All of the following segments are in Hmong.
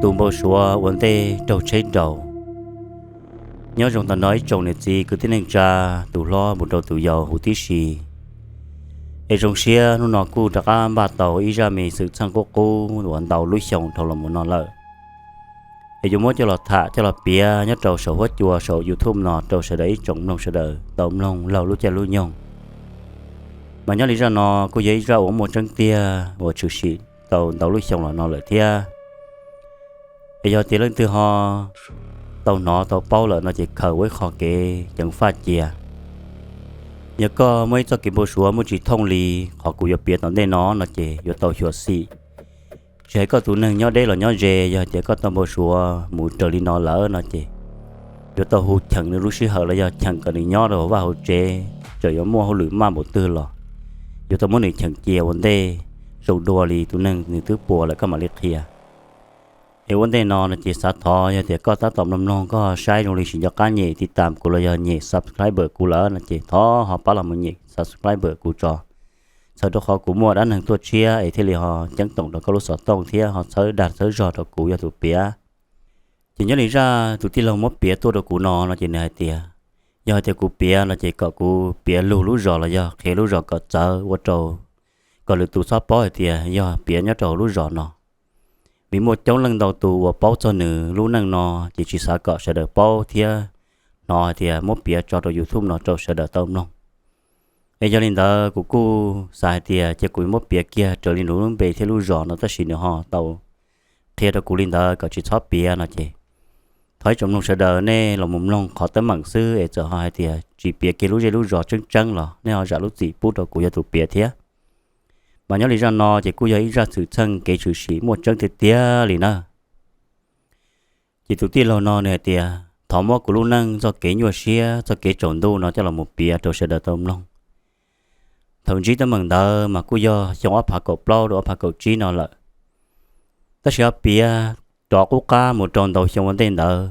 Tus npau suav ua ntej raug tsheb nraus. Nyob zoo tam no ib tsoom niam txiv kwv tij neej tsa, tus hlob mus rau tus yau huv tib si. Es zoo siab hnub no kuj rov qab npaj tau ib zaj me xwm txheej qub qub uas ntau lub xyoo dhau los mus no lawm, es yuav muab coj los tham coj los piav nyob rau saum huab cua saum YouTube no rau sawv daws ib tsoom mloog sawv daws tau mloog laug lub caij lub nyoog. Mas nyob li zaj no kuj yog ib zaj uas muaj tseeb tiag uas tshwm sim tau ntau lub xyoo los no lawm thiab. Es yog tias leej twg ho tau hnov tau paub lawm no ces khaws ua ib qho kev ceev faj cia. Yog koj muaj ib txoj kev npau suav muaj tsis thooj li qhov kuv yuav piav tom ntej no no ces yuav tau xyuam xim. Tsis hais koj tus neeg nyob deb los nyob ze, yog tias koj tau npau suav mus raws li no lawm no ces yuav tau hu cheem nws lub sij hawm los yog cheem kom nws nyob rau hauv vaj hauv tsev, txawm yuav muaj hauj lwm maj npaum twg los yuav tau muab nws cheem cia ua ntej, zoo dua li tus neeg nws twb puas lawm koj mam li qhia. Es ua ntej no no ces xav thov yog tias koj tab tom mloog mloog koj saib zoo li tsis nco qab nyem tiv tam kuv los yog nyem subscribe kuv lawm no ces thov ho pab los mus nyem subscribe kuv tso, txhawm rau qhov kuv muaj dab neeg tuaj tshiab es thiaj li ho ceeb toom rau koj lub xov tooj thiab ho txhawb dag txhawb zog rau kuv yog tus piav. Ces nyob li zaj tus tij laug muab piav tuaj rau kuv no no ces nws hais tias, yog hais tias kuv piav no ces kom kuv piav lug lub zos los yog qhia lub zos kom txawv ua rau kom lwm tus txhob paub hais tias yog piav nyob rau hauv lub zos no. Vim muaj coob leej ntau tus uas paub txog nws lub neej no ces tsis xav kom sawv daws paub thiab hnov hais tias muab piav tso rau YouTube no rau sawv daws tau mloog. Es yog li ntawd kuv kuj xav hais tias cia kuv muab piav kiag raws li nws lub npe thiab lub zos no tab sis nws ho tau qhia rau kuv li ntawd kom tsis txhob piav no ces thov ib tsoom mloog sawv daws nej los mus mloog qhov teeb meem xwb es txawm ho hais tias tsis piav kiag lub zej lub zos tseeb tseeb los nej ho zam lub txim pub rau kuv yog tus piav thiab. Mas nyob li zaj no ces kuj yog ib zaj xwm txheej kev tshwm sim muaj tseeb tiag tiag li na. Ces tus tij laug no nws hais tias thov muab kuv lub neej txoj kev nyuaj siab txoj kev tsaus ntuj no coj los mus piav rau sawv daws tau mloog. Thaum ntsib teeb meem ntawd mas kuj yog xyoo ob phav kaum plaub rau ob phav kaum tsib no lawm. Tab sis ho piav rov qub qab mus rau ntau xyoo ua ntej ntawd,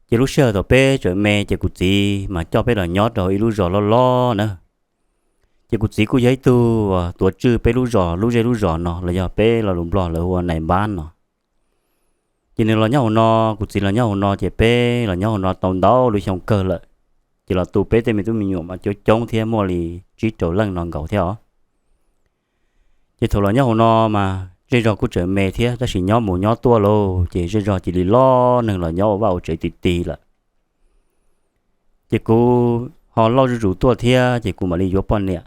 ces lub sij hawm thaum peb tseem me ces kuv txiv mas coj peb los nyob rau ib lub zos loj loj na. Ces kuv txiv kuj yog ib tug uas tuav tswj peb lub zos lub zej lub zos no los yog peb lo lus Nplog lawv hu ua nais npab no. Ces nws los nyob hauv no, kuv txiv los nyob hauv no ces peb los nyob hauv no tau ntau lub xyoo kawg lawm. Ces los tu peb tej me tub me nyuam mas coob coob thiab muaj li tsib rau leej no nkaus thiab os. Ces thaum los nyob hauv no mas zej zog kuj tseem me thiab tab sis nyob mus nyob tuaj lauj ces zej zog cia li loj neeg los nyob ua vaj ua tsev ti ti lawm. Ces kuv ho loj zuj zus tuaj thiab ces kuv mam li yuav poj niam.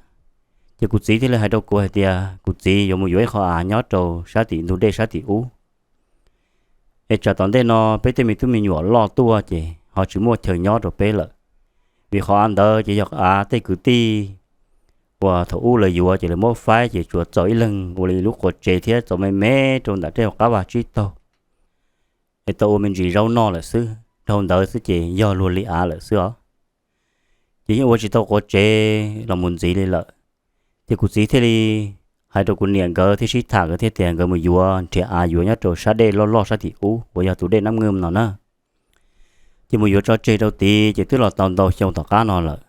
Ces kuv txiv thiaj li hais rau kuv hais tias kuv txiv yuav mus yuav ib qho av nyob rau sab tim ntug dej sab tim ub. Es tsam tom ntej no peb tej me tub me nyuam loj tuaj ces ho tsis muaj chaw nyob rau peb lawm. Vim qhov av ntawd ces yog av tej kwv tij uas thaum ub lawv yuav ces lawv muab faib ces tsuas txaus ib leeg ua li lub quav tsev thiab txaus me me rau ntawm tej qab vaj tsib taug, es tau ua me ntsis zaub noj lawm xwb. Dhau ntawd xwb ces yog luag li av lawm xwb os. Ces yeej ua tsis tau quav tsev los mus ntxiv li lawm. Ces kuv txiv thiaj li hais rau kuv niam nkawd thiaj sib tham nkawd thiaj tias nkawd mus yuav nrhiav av yuav nyob rau sab dej loj loj sab tim ub uas yog tus dej Nab Nqwj no na. Ces mus yuav tso tseg rau tid ces twb los tau ntau xyoo tom qab no lawm.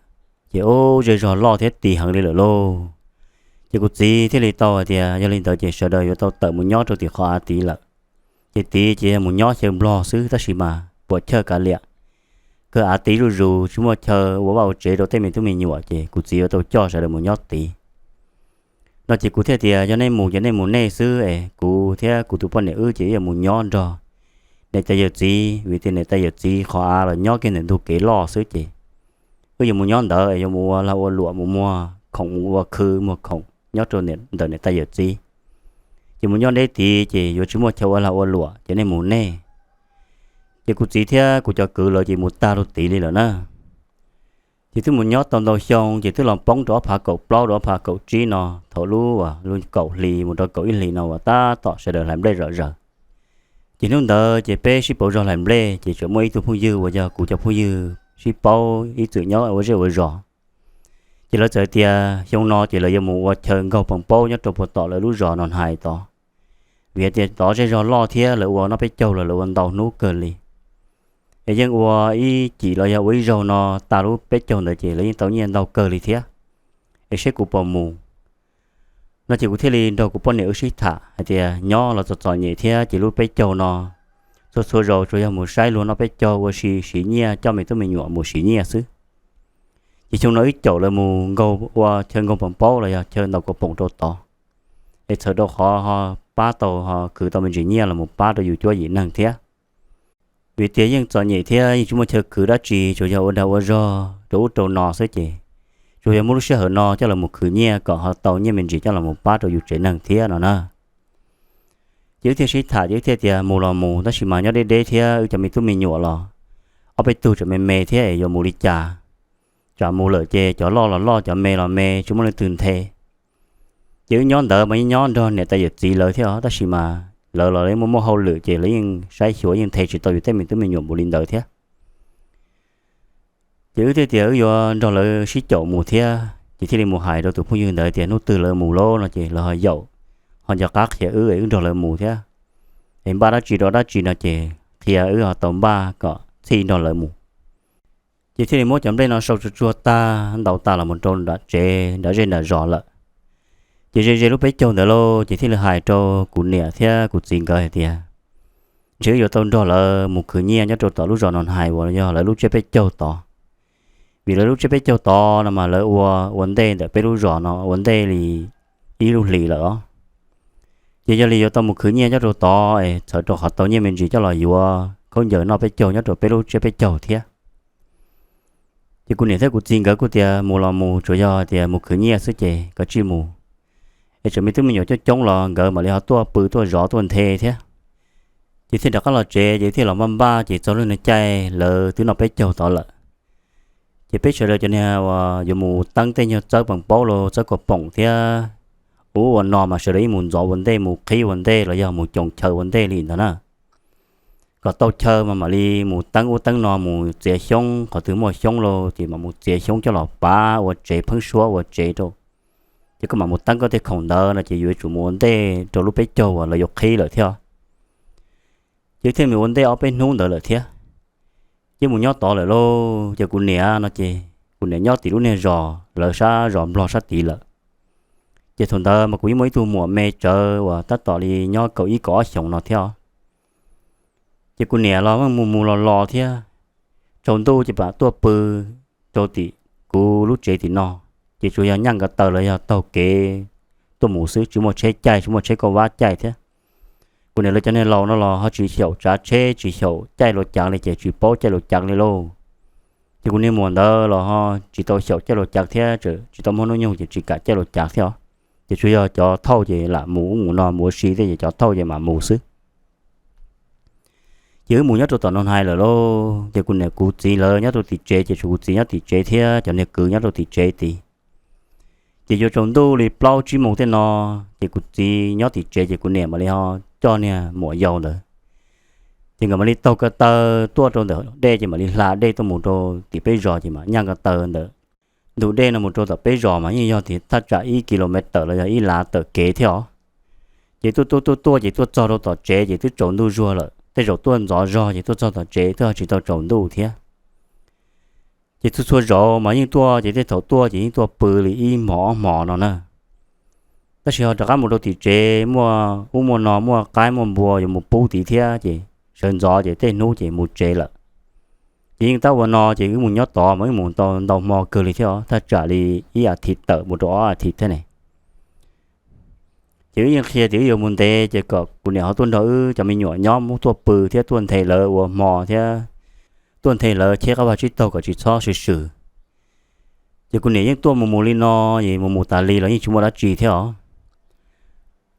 Ces ub zej zog loj thiab ti heev li lawm lauj. Ces kuv txiv thiaj li tau hais tias yog li ntawd ces sawv daws yuav tau tawm mus nyob rau tim qhov av tid lawm. Ces tid ces yog mus nyob xyaw nplog xwb tab sis mas puam chawj kav liam, kawg av tid zuj zus tsis muaj chaw ua vaj ua tsev rau tej me tub me nyuam ces kuv txiv yuav tau coj sawv daws mus nyob tid. No ces kuv thiaj tias yog nej mus ces nej mus nej xwb es kuv thiab kuv tus poj niam wb ces wb yuav mus nyob nrog niam tais yawm txiv, vim tias niam tais yawm txiv qhov av los nyob kiag ntawm ntug kev loj xwb ces wb yuav mus nyob ntawd es yuav mus ua lag ua luam mus muag khoom mus ua khw muag khoom nyob rau ntawm niam tais yawm txiv. Ces mus nyob deb tid ces yuav tsis muaj chaw ua lag ua luam ces nej mus nej. Ces kuv txiv thiab kuv cov kwv lawv ces mus tag rau tid li lawm na. Ces twb mus nyob tau ntau xyoo ces twb los poob rau ob phav kaum plaub rau ob phav kaum tsib no thaum lub uas lub kaum hli mus rau kaum ib hlis no uas tab tom sawv daws hlais nplej zom zaws. Ces hnub ntawd ces peb sib pauv zog hlais nplej ces tseem muaj ib tug phooj ywg uas yog kuv cov phooj ywg sib paub ib txwm nyob ua zej ua zos. Ces lawv txawm tias xyoo no ces lawv yuav mus ua chaw nkaug poo paub nyob rau puag tom lawv lub zos no hais tod, vim tias tod zej zog loj thiab lawv ua noj peb caug los lawv ua ntau hnub kawg li. Es yeej ua ib cim los yog ua ib zaug no tag lub peb caug ntawd ces lawv yeej tau nyiaj ntau kawg li thiab. Es seb kuv puas mus no ces kuv thiaj li nrog kuv poj niam wb sib tham hais tias nyob los txom txom nyem thiab ces lub peb caug no txhua txhua zaus tsuas yog mus saib luag noj peb caug ua si siv nyiaj coj me tub me nyuam mus siv nyiaj xwb. Ces xyoo no wb caum lawv mus nkaug ua chaw nkaug pam paub los yog chaw ntaus kua poom rau tod, es txhawm rau qhov ho pab tau ho khwv tau me ntsis nyiaj los mus pab rau yus cuab yim neeg thiab. Vim tias yeej txom nyem thiab yeej tsis muaj chaw khwv dab tsi, tsuas yog ua dag ua zog rau ub rau no xwb ces tsuas yog muab lub sij hawm no coj los mus khwv nyiaj kom ho tau nyiaj me ntsis coj los mus pab rau yus tsev neeg thiab no na. Ces wb thiaj sib tham ces wb thiaj tias mus los mus, tab sis mas nyob deb deb thiab wb cov me tub me nyuam los ob peb tug tseem me me thiab es yuav mus li cas? Tsam mus lawm ces cov loj los loj, cov me los me, tsis muaj leej twg nthe. Ces wb nyob ntawd mas yeej nyob nrog niam tais yawm txiv lawv thiab os, tab sis mas lawv los yeej muaj muaj hauj lwm ces lawv yeej saib xyuas yeej nthe tsis tau yus tej me tub me nyuam mus li ntawd thiab. Ces wb thiaj tias wb yuav nrog lawv sib caum mus thiab, ces thiaj li mus hais rau tus phooj ywg ntawd tias hnub twg lawv mus lauj no ces lawv ho yaum, ho nco qab qhia wb es wb nrog lawv mus thiab. Es npaj dab tsi rau dab tsi no ces qhia wb ho tau npaj kom txhij nrog lawv mus. Ces thiaj li muab cov nplej no sau tsuag tsuag tag ntaus tas los mus rau nram tsev nram zej nram zos lawm. Ces ze ze lub peb caug ntawd lauj, ces thiaj li hais rau kuv niam thiab kuv txiv nkawd hais tias ntshe wb yuav tau nrog lawv mus khwv nyiaj nyob rau tom lub zos no hais uas yog lawv lub tsiab peb caug tod. Vim lawv lub tsiab peb caug tod no mas lawv ua ua ntej ntawm peb lub zos no ua ntej li ib lub hlis lawm os. Ces yog li yuav tau mus khwv nyiaj nyob rau tod es txhawm rau qhov tau nyiaj me ntsis coj los yuav khaub ncaws noj peb caug nyob rau peb lub tsiab peb caug thiab. Ces kuv niam thiab kuv txiv nkawd kuj tias mus los mus, tsuas yog tias mus khwv nyiaj xwb ces koj tsij mus, es tseem me tub me nyuam coob coob los nkawd mam li ho tuaj pw tuaj zov tuaj nthe thiab. Ces thiaj rov qab los tsev, ces thiaj los npaj npaj, ces txog lub caij lawv twb noj peb caug tod lawm. Ces peb sawv daws cov niag uas yuav mus teeb tej nyuag txawb pam paub los txawb kua poom thiab ub ua no mas sawv daws yeej mus ntxov ua ntej, mus qhib ua ntej los yog mus coos chaw ua ntej li ntawd na. Kom tau chaw mas mam li mus teeb ub teeb no, mus txiav xyoob, qhov twg muaj xyoob los ces mam mus txiav xyoob coj los pav ua tsev, pheeb suab ua tsev rau. Ces koj mam mus teeb koj tej khoom ntawd no ces yuav tsum mus ua ntej rau lub peb caug uas lawv yuav qhib lawm thiab. Ces thiaj mus ua ntej ob peb hnub ntawd lawm thiab. Ces mus nyob tod lawm lauj, ces kuv niam no ces kuv niam nyob tim lub niag zos lawv sab zos nplog sab tid lawm. Ces thaum ntawd mas kuv yeej muaj ib tug muam me tsawv uas tab tom li nyob kaum ib kaum ob xyoos no thiab. Ces kuv niam los mus mus los los thiab, tsaus ntuj ces pam tuaj pw rau tim kuv lub tsev tim no, ces tsuas yog nyaj nka taw los yog taug kev tuaj mus xwb, tsis muaj tsheb caij, tsis muaj tsheb kauj vab caij thiab. Kuv niam lawv cov niag laus no los ho tsis xyaum tsav tsheb, tsis xyaum caij luv cav li ces tsis paub caij luv cav li lauj. Ces kuv niag muam ntawd los ho tsis tau xyaum caij luv cav thiab, tsis tau muaj hnub nyoog ces tsis kam caij luv cav thiab os. Ces tsuas yog cov thauj ces lam mus ub mus no mus ua si thiab ces cov thauj ces mam mus xwb. Ces wb mus nyob rau tom no hais lawm lauj, ces kuv niam kuv txiv lawv nyob rau tim tsev, ces tshuav kuv txiv nyob tim tsev thiab cov niag kwv nyob rau tim tsev tid. Ces yuav tsaus ntuj li plaub tsib moos tej no, ces kuv txiv nyob tim tsev ces kuv niam mam li ho coj niag muam yau ntawd, ces nkawd mam li taug ko taw tuaj rau ntawm dej, ces mam li hla dej tuaj mus rau tim peb zos, ces mam nyaj nka taw ntawm ntug dej no mus rau tom peb zos mas yeej yog tias thaj tsam ib kilometer los yog ib lav tawm kev thiab os. Ces tuaj tuaj tuaj tuaj ces tuaj txog rau tom tsev ces twb tsaus ntuj zuag lawm, tej zaum tuaj ntxov zog ces tuaj txog tom tsev twb ho tsis tau tsaus ntuj thiab. Ces txhua txhua zaus mas yeej tuaj, ces tej thaum tuaj ces yeej tuaj pw li ib hmos ob hmos no na. Tab sis ho rov qab mus rau tim tsev, muaj ub muaj no, muaj qaib muaj npua yuav mus pub tid thiab, ces sawv ntxov ces tej hnub ces mus tsev lawm. Ces yeej tab ua no, ces wb mus nyob tod mas wb mus tau ntau hmo kawg li thiab os, thaj tsam li ib as thiv tawm mus rau ob as thiv thiab ne. Ces wb yeej qhia tias wb yuav mus ntev, ces kom kuv niam ho tuaj nrog wb cov me nyuam nyob, muab tuaj pw thiab tuaj nthe lawv ua hmo thiab tuaj nthe lawv cheb qab vaj tsib taug kom tsis txhob swm swm. Ces kuv niam yeej tuaj mus mus li no, es mus mus tas li los yeej tsis muaj dab tsi thiab os.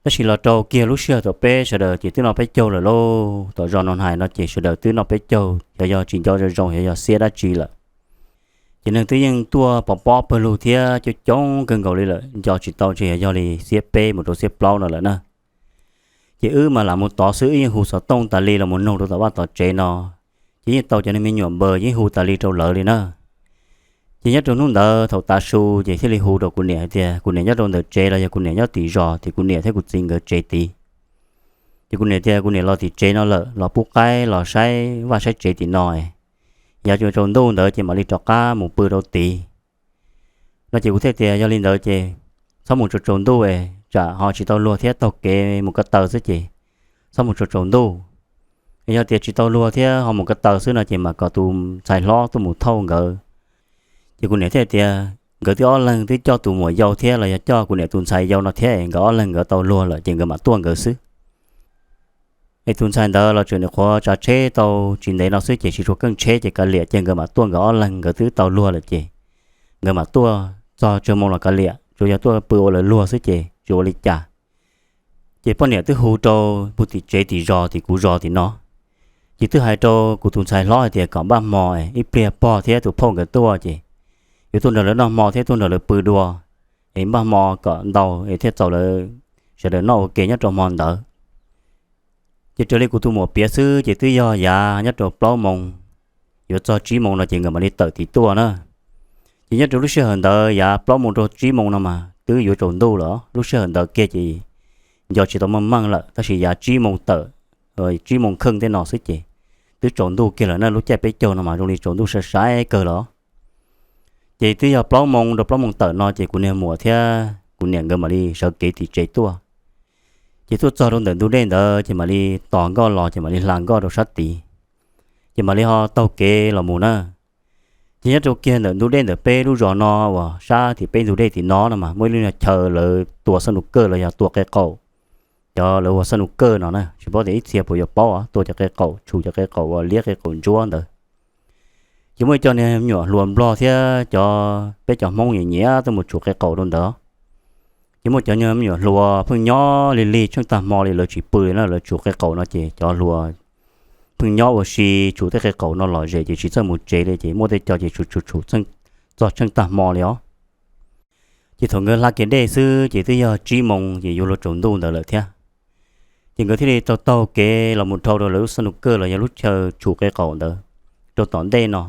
Tab sis los rau kiag lub sij hawm thaum peb sawv daws ces twb noj peb caug lawm lauj, tom zos no hais no ces sawv daws twb noj peb caug, xyov yog tsis nco zoo zoo, xyov yog xiab dab tsi lawm. Ces neeg twb yeej tuaj pov pob pawg lug thiab coob coob kawg nkaus li lawm, nco tsis tau ntshe yog li xiab peb mus rau xiab plaub no lawm na. Ces wb mas lam mus tod xwb, wb yeej hu xov tooj tas li los mus noog rau tom vaj tom tsev no, ces yeej tau cov neeg me nyuam npaws yeej hu tas li rau lawv li na. Ces nyob rau hnub ntawd thaum tav su ces thiaj li hu rau kuv niam hais tias kuv niam nyob rau ntawm tsev los yog kuv niam nyob tim zos, tim kuv niam thiab kuv txiv nkawd tsev tid. Ces kuv niam tias kuv niam los tim tsev no lawm, los pub qaib los saib vaj saib tsev tim no, yog tsaus ntuj ntawd ces mam li rov qab mus pw rau tid no. Ces kuv thiaj tias yog li ntawd ces txhob mus tsaus tsaus ntuj es tsam ho tsis tau luag thiab, taug kev mus ko taw xwb ces txhob mus tsaus tsaus ntuj. Yog tias tsis tau luag thiab ho mus ko taw xwb no ces mam kom tus ntxhais hlob tuaj mus thauj nkawd. Ces kuv niam thiaj tias nkawd twb ob leeg twb coj tus muam yau thiab los yog coj kuv niam tus ntxhais yau no thiab, nkawd ob leeg nkawd tau luag lawm ces nkawd mam tuaj nkawd xwb. Es tus ntxhais ntawd los tseem nyuam qhuav tsav tsheb tau tsis ntev no xwb ces tsis tshua keej tsheb ces kav liam, ces nkawd mam tuaj nkawd ob leeg, nkawd twb tau luag lawm ces nkawd mam tuaj txog tsawg moo los kav liam, tsuas yog tuaj pw ua lawv luag xwb ces tsis ua li cas. Ces poj niam twb hu rau puag tim tsev tim zos tim kuv zos tim no, ces twb hais rau kuv tus ntxhais hlob hais tias kom npaj hmo ib pliag pog thiab tus phauj nkawd tuaj ces yuav tuaj nrog lawv noj hmo thiab tuaj nrog lawv pw dua, es npaj hmo kom ntau es thiaj txaus lawv sawv daws noj ua ke nyob rau hmo ntawd. Ces raws li kuv tus muam piav xwb ces twb yog yav nyob rau plaub moo yuav txog tsib moo no ces nkawd mam li tawm tim tuaj na. Ces nyob rau lub sij hawm ntawd yav plaub moo rau tsib moo no mas twb yuav tsaus ntuj lawm, lub sij hawm ntawd kiag ces nco tsis tau meej meej lawm, tab sis yav tsib moo tawm, tsib moo kheej tej no xwb ces twb tsaus ntuj kiag lawm na, lub caij peb caug no mas zoo li tsaus ntuj sai sai kawg lawm. Ces twb yog plaub moo rau plaub moo tawm no ces kuv niag muam thiab kuv niam nkawd mam li sawv kev tim tsev tuaj. Ces tuaj txog rau ntawm ntug dej ntawd ces mam li tos nkoj los ces mam li hla nkoj rau sab tid, ces mam li ho taug kev los mus na. Ces nyob rau kiag ntawm ntug dej ntawm peb lub zos no uas sab tim peb ntug dej tim no no mas muaj ib lub nyuag chaw lawv tua xab nu kawj los yog tua qe qaum. Cov lawv ua xab nu kawj no na tsis paub tias ib txhia puas yuav paub tua cov qe qaum, tshum cov qe qaum uas liab qe qaum ntsuab ntawd. Ces muaj ib co niag me nyuam hluas nplog thiab cov peb cov Hmoob nyiam nyiam tuaj mus tshum qe qaum rau ntawd. Ces muaj cov me nyuam hluas pheej nyob lig lig tsheej tag hmo li lawv tsis pw li na, lawv tshum qe qaum no ces cov hluas pheej nyob ua si tshum tej qe qaum no lom zem ces tsis txawj mus tsev li ces muaj tej co ces tshum tshum tshum txog tsheej tag hmo li os. Ces thaum nkawd hla kev dej xwb ces twb yog tsib moo ces yuav luag tsaus ntuj ntawd lawm thiab. Ces nkawd thiaj li taug taug kev los mus dhau rau lawv lub xab nu kawj los yog lub chaw tshum qe qaum ntawd rau tom ntej no.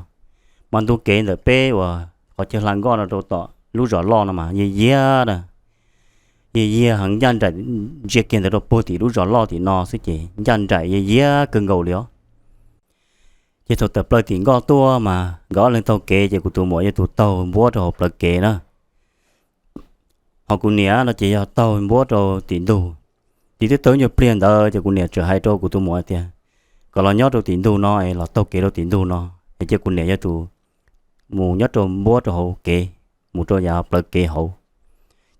Mas ntug kev ntawm peb uas qhov chaw hla nkoj no rau tom lub zos loj no mas yiag yiag na, yiag yiag heev, ncaj nraim ntsia kiag ntawd rau puag tim lub zos loj tim no xwb ces ncaj nraim yiag yiag kawg nkaus li os. Ces thaum tawm plaws tim nkoj tuaj mas nkawd ob leeg taug kev ces kuv tus muam yog tus taug npuab rau hauv plawv kev na, ho kuv niam no ces yog taug npuab rau tim ntug. Ces twb tau ib nyuag pliag ntawd ces kuv niam txawm hais rau kuv tus muam tias kom los nyob rau tim ntug no es los taug kev rau tim ntug no, es cia kuv niam yog tus mus nyob rau npuab rau hauv kev, mus rau yav plawv kev hauv.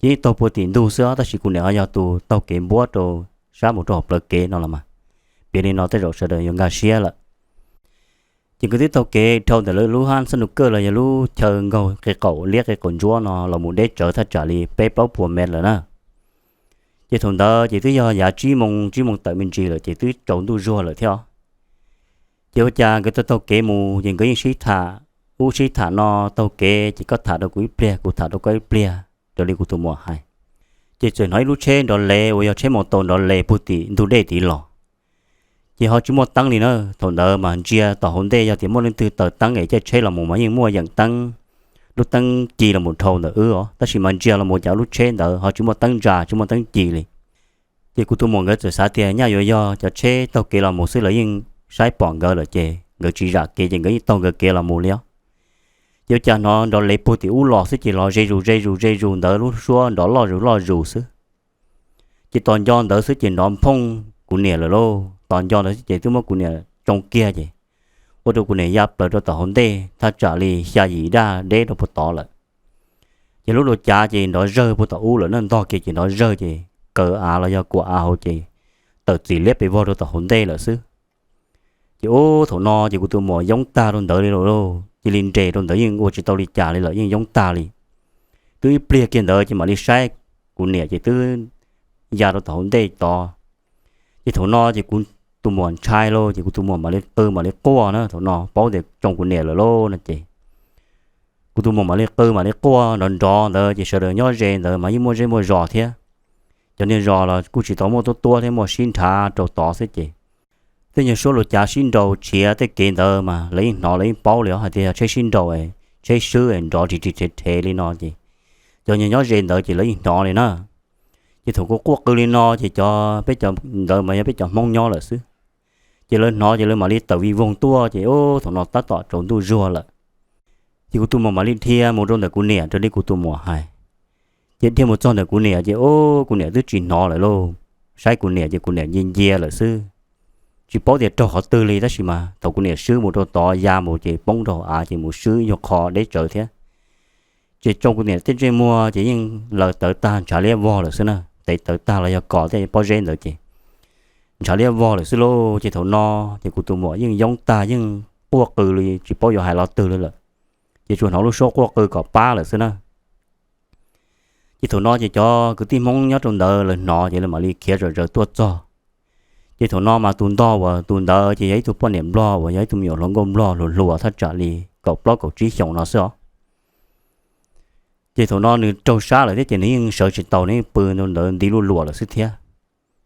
Ces yeej taug puag tim ntug xwb tab sis kuv niam ho yog tus taug kev npuab rau sab mus rau hauv plawv kev no los mas. Piav li no tej zaum sawv daws yuav nkag siab lawm. Ces nkawd twb taug kev dhau ntawm lawv lub hab xab nu kawj los yog lub chaw nkaug qe qaum liab qe qaum ntsuab no los mus deb tsawv thaj tsam li peb plaub puas mev lawm na. Ces thaum ntawd ces twb yog yav tsib moo, tsib moo tawm me ntsis lawm ces twb tsaus ntuj zuag lawm thiab. Ces ua cas nkawd taug taug kev mus ces nkawd yeej sib tham ub sib tham no, taug kev ces koj tham rau kuv ib pliag kuv tham rau koj ib pliag raws li kuv tus muam hais. Ces txawm hnov ib lub tsheb nrov lev uas yog tsheb maus taus nrov lev puag tim ntug dej tid los. Ces ho tsis muaj teeb li na, thaum ntawd mas ntsia tom hauv ntej yog tias muaj leej twg taws teeb es caij tsheb los mus mas yeej muaj yeem teeb, lub teeb ci los mus dhau ntawm wb os, tab sis mas ntsia los mus cas lub tsheb ntawd ho tsis muaj teeb ntsa tsis muaj teeb ci li. Ces kuv tus muam nkawd txawm xav tias nyaj yuav yog cov tsheb taug kev los mus xwb, lawv yeej saib pom nkawd lawm ces nkawd tsis zam kev ces nkawd yeej taug nkawd kev los mus li os. Ces ua cas hnov nrov lev puag tim ub los xwb ces los ze zus ze zus ze zus ntawd lub suab nrov loj zus loj zus xwb. Ces tos nco ntawd xwb ces nrov nphooj kuv niam lawm lauj, tos nco ntawd xwb ces twb muab kuv niam tsoo kiag ces ua rau kuv niam ya plaws rau tom hauv ntej thaj tsam li xya yim daj deb rau puag tod lawm. Ces lub luas cav ces nrov zawg puag tom ub lawm na, ntog kiag ces nrov zawg ces kaws av los yog kuam av hauv ces tawm txim liab pes vog rau tom hauv ntej lawm xwb. Ces ub thaum no ces kuv tus muam yoob tag rau ntawd li lauj, cia li nres rau ntawd yeej ua tsis tau li cas li lawm, yeej yoob tag li. Twb ib pliag kiag ntawd ces mam li saib kuv niam ces twb ya rau tom hauv ntej tod. Ces thaum no ces kuv tus muam ntshai lauj, ces kuv tus muam mam li qw mam li quaj na, thaum no paub tias tsoo kuv niam lawm lauj no ces kuv tus muam mam li qw mam li quaj nrov nrov ntawd ces sawv daws nyob ze ntawd mas yeej muaj zej muaj zos thiab. Cov niag zos los kuj tsis tau muaj tuab tuab thiab, muaj sib nrhav rau tod xwb ces tej nyuag suab luas cav sib nraus tshiav tej kev ntawd mas lawv yeej hnov lawv yeej paub li os, hais tias yog tsheb sib nraus, tsheb swb nrov ris ris rhev rhev li no ces cov niag nyob ze ntawd ces lawv yeej hnov li na. Ces thaum kuv quaj qw li no ces cov peb cov ntawd mas yog peb cov Hmoob nyob lawm xwb. Ces lawv hnov ces lawv mam li tawm vij voog tuaj ces ub thaum no tab tom tsaus ntuj zuag lawm. Ces kuv tus muam mam li dhia mus rau ntawm kuv niam raws li kuv tus muam hais. Ces dhia mus txog ntawm kuv niam ces ub kuv niam twb tsis hnov lawm lauj. Saib kuv niam ces kuv niam ncia ncia lawm xwb. tsis paub tias raug qhov twg li, tab sis mas thaum kuv niam swb mus rau tod ya mus ces poob rau av ces mus swb nyuag qho deb tsawv thiab. Ces tsoo kuv niam tej ntsej muag ces yeej laws tawv tag ntshav liab vog lawm xwb na, tev tawv tag los yog kos tej pob zeb ntawd ces ntshav liab vog lawm xwb lauj. Ces thaum no ces kuv tus muam yeej yoob tag yeej quaj qw li tsis paub yuav hais lo twg li lawm, ces tsuas hnov lub suab quaj qw kom pab lawm xwb na. Ces thaum no ces cov kwv tij Hmoob nyob rau ntawd lawv hnov ces lawv mam li khiav zom zaws tuaj txog. Ces thaum no mas tus ntog uas tus ntawd ces yog ib tug poj niam Nplog uas yog ib tug me nyuam hluas nkauj Nplog hluas hluas thaj tsam li kaum plaub kaum tsib xyoos no xwb os. Ces thaum no nws raug sab lawm thiab ces nws yeej sawv tsis taus, nws yeej pw rau ntawd nti luj luam lawm xwb thiab.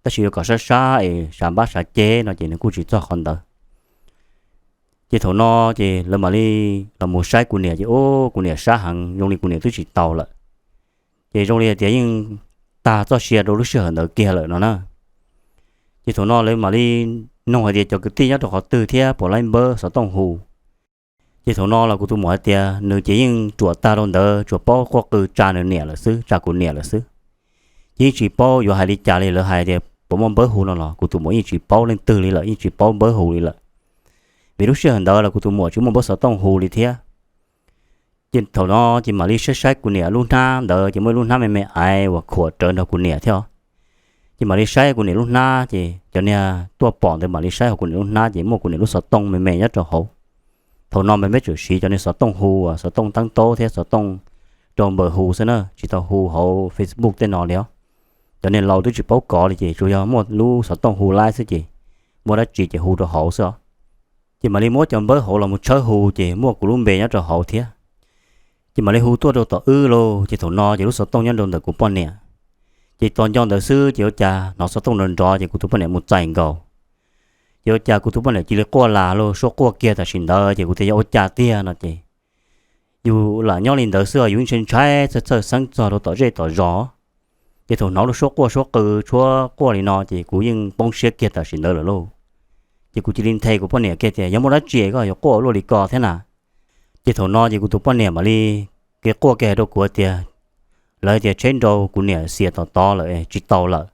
Tab sis yuav kom sab sab es sav npab sav ceg no ces nws kuj tsis txog qhov ntawd. Ces thaum no ces lawv mam li los mus saib kuv niam ces ub, kuv niam sab heev, zoo li kuv niam twb tsis taus lawm. Ces zoo li hais tias yeej tag txoj sia rau lub sij hawm ntawd kiag lawm no na. Ces thaum no lawv mam li noog hais tias cov kwv tij nyob rau qhov twg thiab puas laib npawb xov tooj hu. Ces thaum no los kuv tus muam hais tias nws ces yeej ruam tag rau ntawd, tsuas paub quaj qw tsa nws niam lawm xwb, tsa kuv niam lawm xwb. Ces yeej tsis paub yuav hais li cas li, lawv hais tias puas muaj npawb hu no los kuv tus muam yeej tsis paub leej twg li lawm, yeej tsis paub npawb hu li lawm. Vim lub sij hawm ntawd los kuv tus muam tsis muaj npawb xov tooj hu li thiab. Ces thaum no ces mam li saib saib kuv niam lub hnab ntawd ces muaj ib lub hnab me me aiv uas khuam rawv nrog kuv niam thiab. Ces mam li saib kuv niam lub hnab ces cov niag tuaj pom ntawd mam li saib hauv kuv niam lub hnab ces muaj kuv niam lub xov tooj me me nyob rau hauv. Thaum no mas peb tseem siv cov niag xov tooj hu uas xov tooj teeb taub thiab xov tooj rau npawb hu xwb na, tsis tau hu hauv Facebook tej no li os. Cov niag laus twb tsis paub kov li ces tsuas yog muaj lub xov tooj hu laib xwb ces muaj dab tsi ces hu rau hauv xwb os. Ces mam li muab cov npawb hauv los mus tshawb hu ces muaj kuv lub npe nyob rau hauv thiab. Ces mam li hu tuaj rau tom wb lauj, ces thaum no ces lub xov tooj nyob rau ntawm kuv poj niam. Ces tos nco ntawd xwb ces ua cas hnov xov tooj nrov nrov ces kuv tus poj niam mus txais nkaus. Ces ua cas kuv tus poj niam cia li quaj las lauj, suab quaj kiag tam sim ntawd ces kuv tias yog ua cas tiag no ces yus lam nyob li ntawd xwb os, yus yeej ntshai ntshai txhawj txhawj xeeb txog rau tom zej tom zos. Ces thaum hnov lub suab quaj suab qw suab quaj li no ces kuv yeej poob siab kiag tam sim ntawd lawm lauj. Ces kuv cia li nthe kuv poj niam kiag tias yog muaj dab tsi koj yuav quaj ua luaj li ko thiab na. Ces thaum no ces kuv tus poj niam mam li kev quaj kiag rau kuv tias lawv tias tsheb nrau kuv niam xiam tom tod lawm tsis tau lawm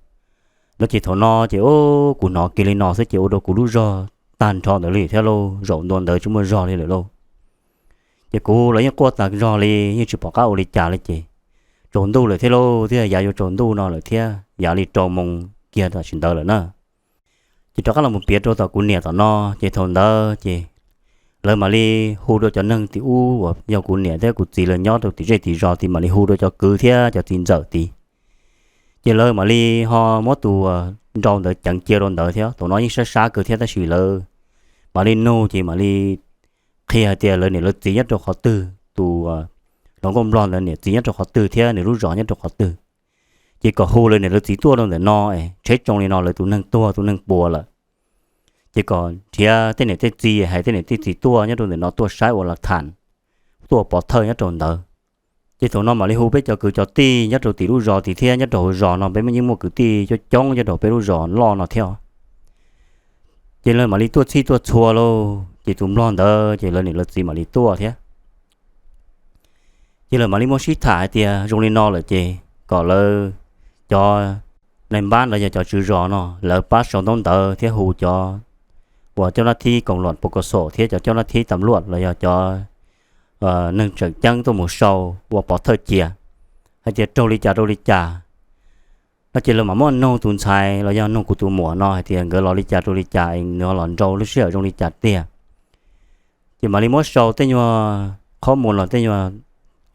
no. Ces thaum no ces kuv hnov kiag li no xwb ces ua rau kuv lub zog tag nrho ntawd li thiab lauj, zaum ntua ntawd tsis muaj zog li lawm lauj. Ces kuv los yeej quaj tas zog li yeej tsis pom qab ua li cas li ces tsaus ntuj lawm thiab lauj, thiab yav yuav tsaus ntuj no lawm thiab, yav li rau moos kiag tam sim ntawd lawm na. Ces rov qab los mus piav rau tom kuv niam tom no, ces thaum ntawd ces lawv mam li hu rau cov neeg tim ub uas yog kuv niam thiab kuv txiv lawv nyob rau tim zej tim zos tid, mam li hu rau cov kwv thiab cov txiv ntxawm tid. Ces lawv mam li ho muab tus nrau ntawd ceev cia rau ntawd thiab. Thaum no yeej sab sab kawg thiab tab sis lawv mam li nug ces mam li qhia hais tias lawv niam lawv txiv nyob rau qhov twg, tus hluas nkauj nplog ntawd niam txiv nyob rau qhov twg thiab nws lub zos nyob rau qhov twg. Ces kom hu lawv niam lawv txiv tuaj rau ntawm no, tsheb tsoo li no lawv tus neeg tuag tus neeg puas lawm. Ces kom nrhiav tej niam tej txiv, hais tej niam tej txiv tuaj nyob rau ntawm no tuaj saib ua la tham, tuaj pov thawj nyob rau ntawd. Ces thaum no mam li hu peb cov kwv cov tij nyob rau tim lub zos tid thiab nyob rau hauv zos no peb yeej muaj kwv tij coob coob nyob rau peb lub zos loj no thiab. Ces lawv mam li tuaj txhij tuaj txhua lauj, ces tus nplog ntawd ces lawv niam lawv txiv mam li tuaj thiab. Ces lawv mam li muab sib tham hais tias zoo li no lawm ces kom lawv cov nai npab los yog cov tswv zos no lawv pab sau ntaub ntawv thiab hu cov uas coj nab thib koom luam pos kos xom thiab cov coj nab thib tam luam los yog cov neeg tseem ceeb tuaj mus sau ua pov thawj cia hais tias raug li cas rau li cas no. Ces lawv mam muab nug tus ntxhais los yog nug kuv tus muam no hais tias nkawd los li cas rau li cas es nws ho los nrau lub sij hawm zoo li cas tiag. Ces mam li muab sau tej nyuag qhov muag los tej nyuag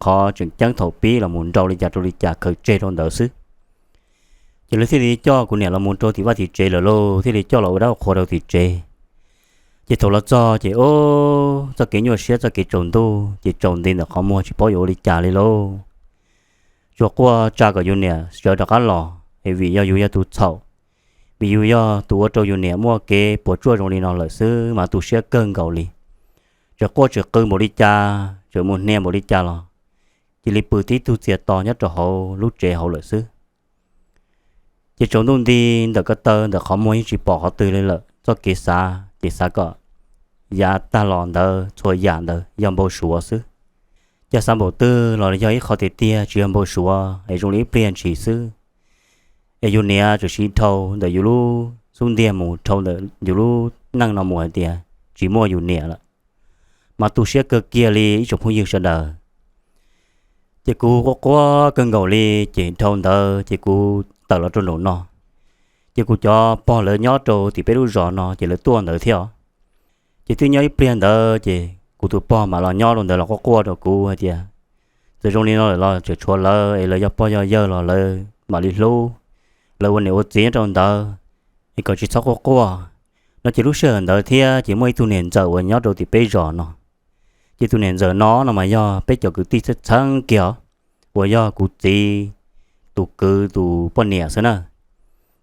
qhov tseem ceeb thaum pib los mus nrau li cas rau li cas khaws tseg rau ntawd xwb. Ces lawv thiaj li coj kuv niam los mus rau tim vaj tim tsev lawm lauj, thiaj li coj los ua dab ua qhua rau tim tsev. Ces thaum los txog ces o, txoj kev nyuaj siab txoj kev tsaus ntuj ces tsaus nti ntawm qhov muag tsis paub yuav ua li cas li lauj. Tsuas quaj tsa kom yus niam sawv rov qab los es vim yog yus yog tus txhaum, vim yus yog tus ua rau yus niam muaj kev puas tsuaj zoo li no lawm xwb mas tu siab kawg nkaus li. Tseem quaj tseem qw npaum li cas, tseem mus hnia npaum li cas los cia li pw tib tug txias to nyob rau hauv lub tsev hauv lawm xwb. Ces tsaus ntuj nti ntawm ko taw ntawm qhov muag yeej tsis pom qhov twg li lawm, txoj kev xav ces xav kom yav tag los ntawd txhua yam ntawd yog npau suav xwb. Cas xav npaum twg los yog ib qho tiag tiag tsis yog npau suav es zoo li ib pliag ntshis xwb es yus niam tseem siv dhau ntawm yus lub tub ntiag mus dhau ntawm yus lub neej no mus hais tias tsis muaj yus niam lawm. Mas tu siab kawg kiag li ib tsoom phooj ywg sawv daws. Ces kuv quaj quaj kawg nkaus li, ces dhau ntawd ces kuv tawm los rau nraum no. Ces kuv cov pog lawv nyob rau tim peb lub zos no ces lawv tuaj ntawd thiab os. Ces twb nyob ib pliag ntawd ces kuv tus pog mam los nyob rau ntawd los quaj quaj rau kuv hais tias txawm zoo li no lawm los tseem tshuav lawv es lawv yog pog yog yawg los lawv mam li hlub, lawv ua niam ua txiv nyob rau ntawd es kom tsis txhob quaj quaj no. Ces lub sij hawm ntawd thiab ces muaj ib tug niam ntxawm uas nyob rau tim peb zos no. Ces tus niam ntxawm no no mas yog peb cov kwv tij txheeb txheeb kiag os, uas yog kuv txiv tus kwv tus poj niam xwb na.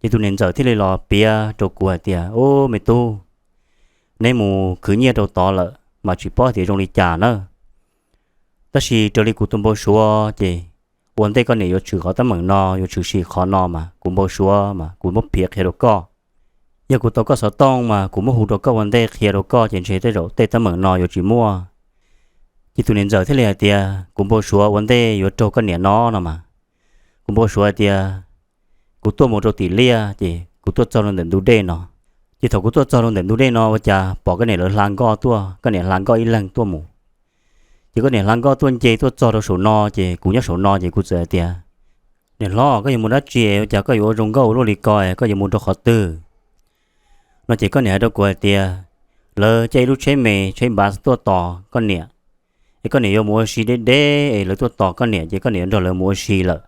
Ces tus niam ntxawm thiaj li los piav rau kuv hais tias, Ub, me tub, neb mus khwv nyiaj rau tod lawm mas tsis paub tias zoo li cas na. Tab sis raws li kuv tus npau suav ces ua ntej koj niam yuav tshwm qhov teeb meem no, yuav tshwm sim qhov no mas kuv npau suav mas kuv muab piav qhia rau koj. Yog kuv tau koj xov tooj mas kuv muab hu rau koj ua ntej qhia rau koj ces ntshe tej zaum tej teeb meem no yuav tsis muaj. Ces tus niam ntxawm thiaj li hais tias, Kuv npau suav ua ntej yuav raug koj niam no no mas, kuv npau suav hais tias kuv tuaj mus rau tim liaj ces kuv tuaj txog rau ntawm ntug dej no. Ces thaum kuv tuaj txog rau ntawm ntug dej no ua cas pom koj niam lawv hla nkoj tuaj, koj niam hla nkoj ib leeg tuaj mus. Ces koj niam hla nkoj tuaj nce tuaj txog rau saum no ces kuv nyob saum no ces kuv txawm hais tias, Niam hlob, koj yuav mus dab tsi ua cas koj yuav ua zoo nkauj luaj li ko, koj yuav mus rau qhov twg? No ces koj niam hais rau kuv hais tias, Lawv caij ib lub tsheb me tsheb npav tuaj tos koj niam, es koj niam yuav mus ua si deb deb es lawv tuaj tos koj niam ces koj niam yuav nrog lawv mus ua si lawm.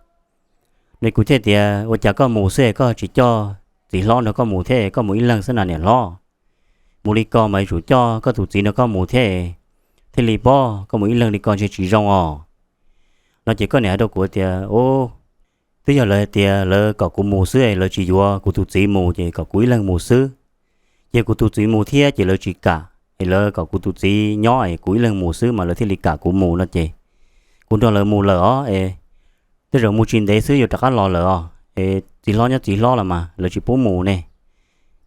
No kuv thiaj tias, Ua cas koj mus xwb koj tsis coj txiv hlob nrog koj mus thiab, koj mus ib leeg xwb na niam hlob? Mus li ko mas yuav tsum coj koj tus txiv nrog koj mus thiab, thiaj li paub, koj mus ib leeg li ko ntshe tsis zoo os. No ces koj niam hais rau kuv tias, Ub, twb yog lawv hais tias lawv kom kuv mus xwb, lawv tsis yuav kuv tus txiv mus ces kom kuv ib leeg mus xwb. Ces kuv tus txiv mus thiab ces lawv tsis kam, es lawv kom kuv tus txiv nyob es kuv ib leeg mus xwb mas lawv thiaj li kam kuv mus no ces kuv nrog lawv mus lawm os. Es tej zaum mus tsis ntev xwb yuav rov qab los lawm os, es txiv hlob nyob txiv hlob los mas lawv tsis pub mus ne.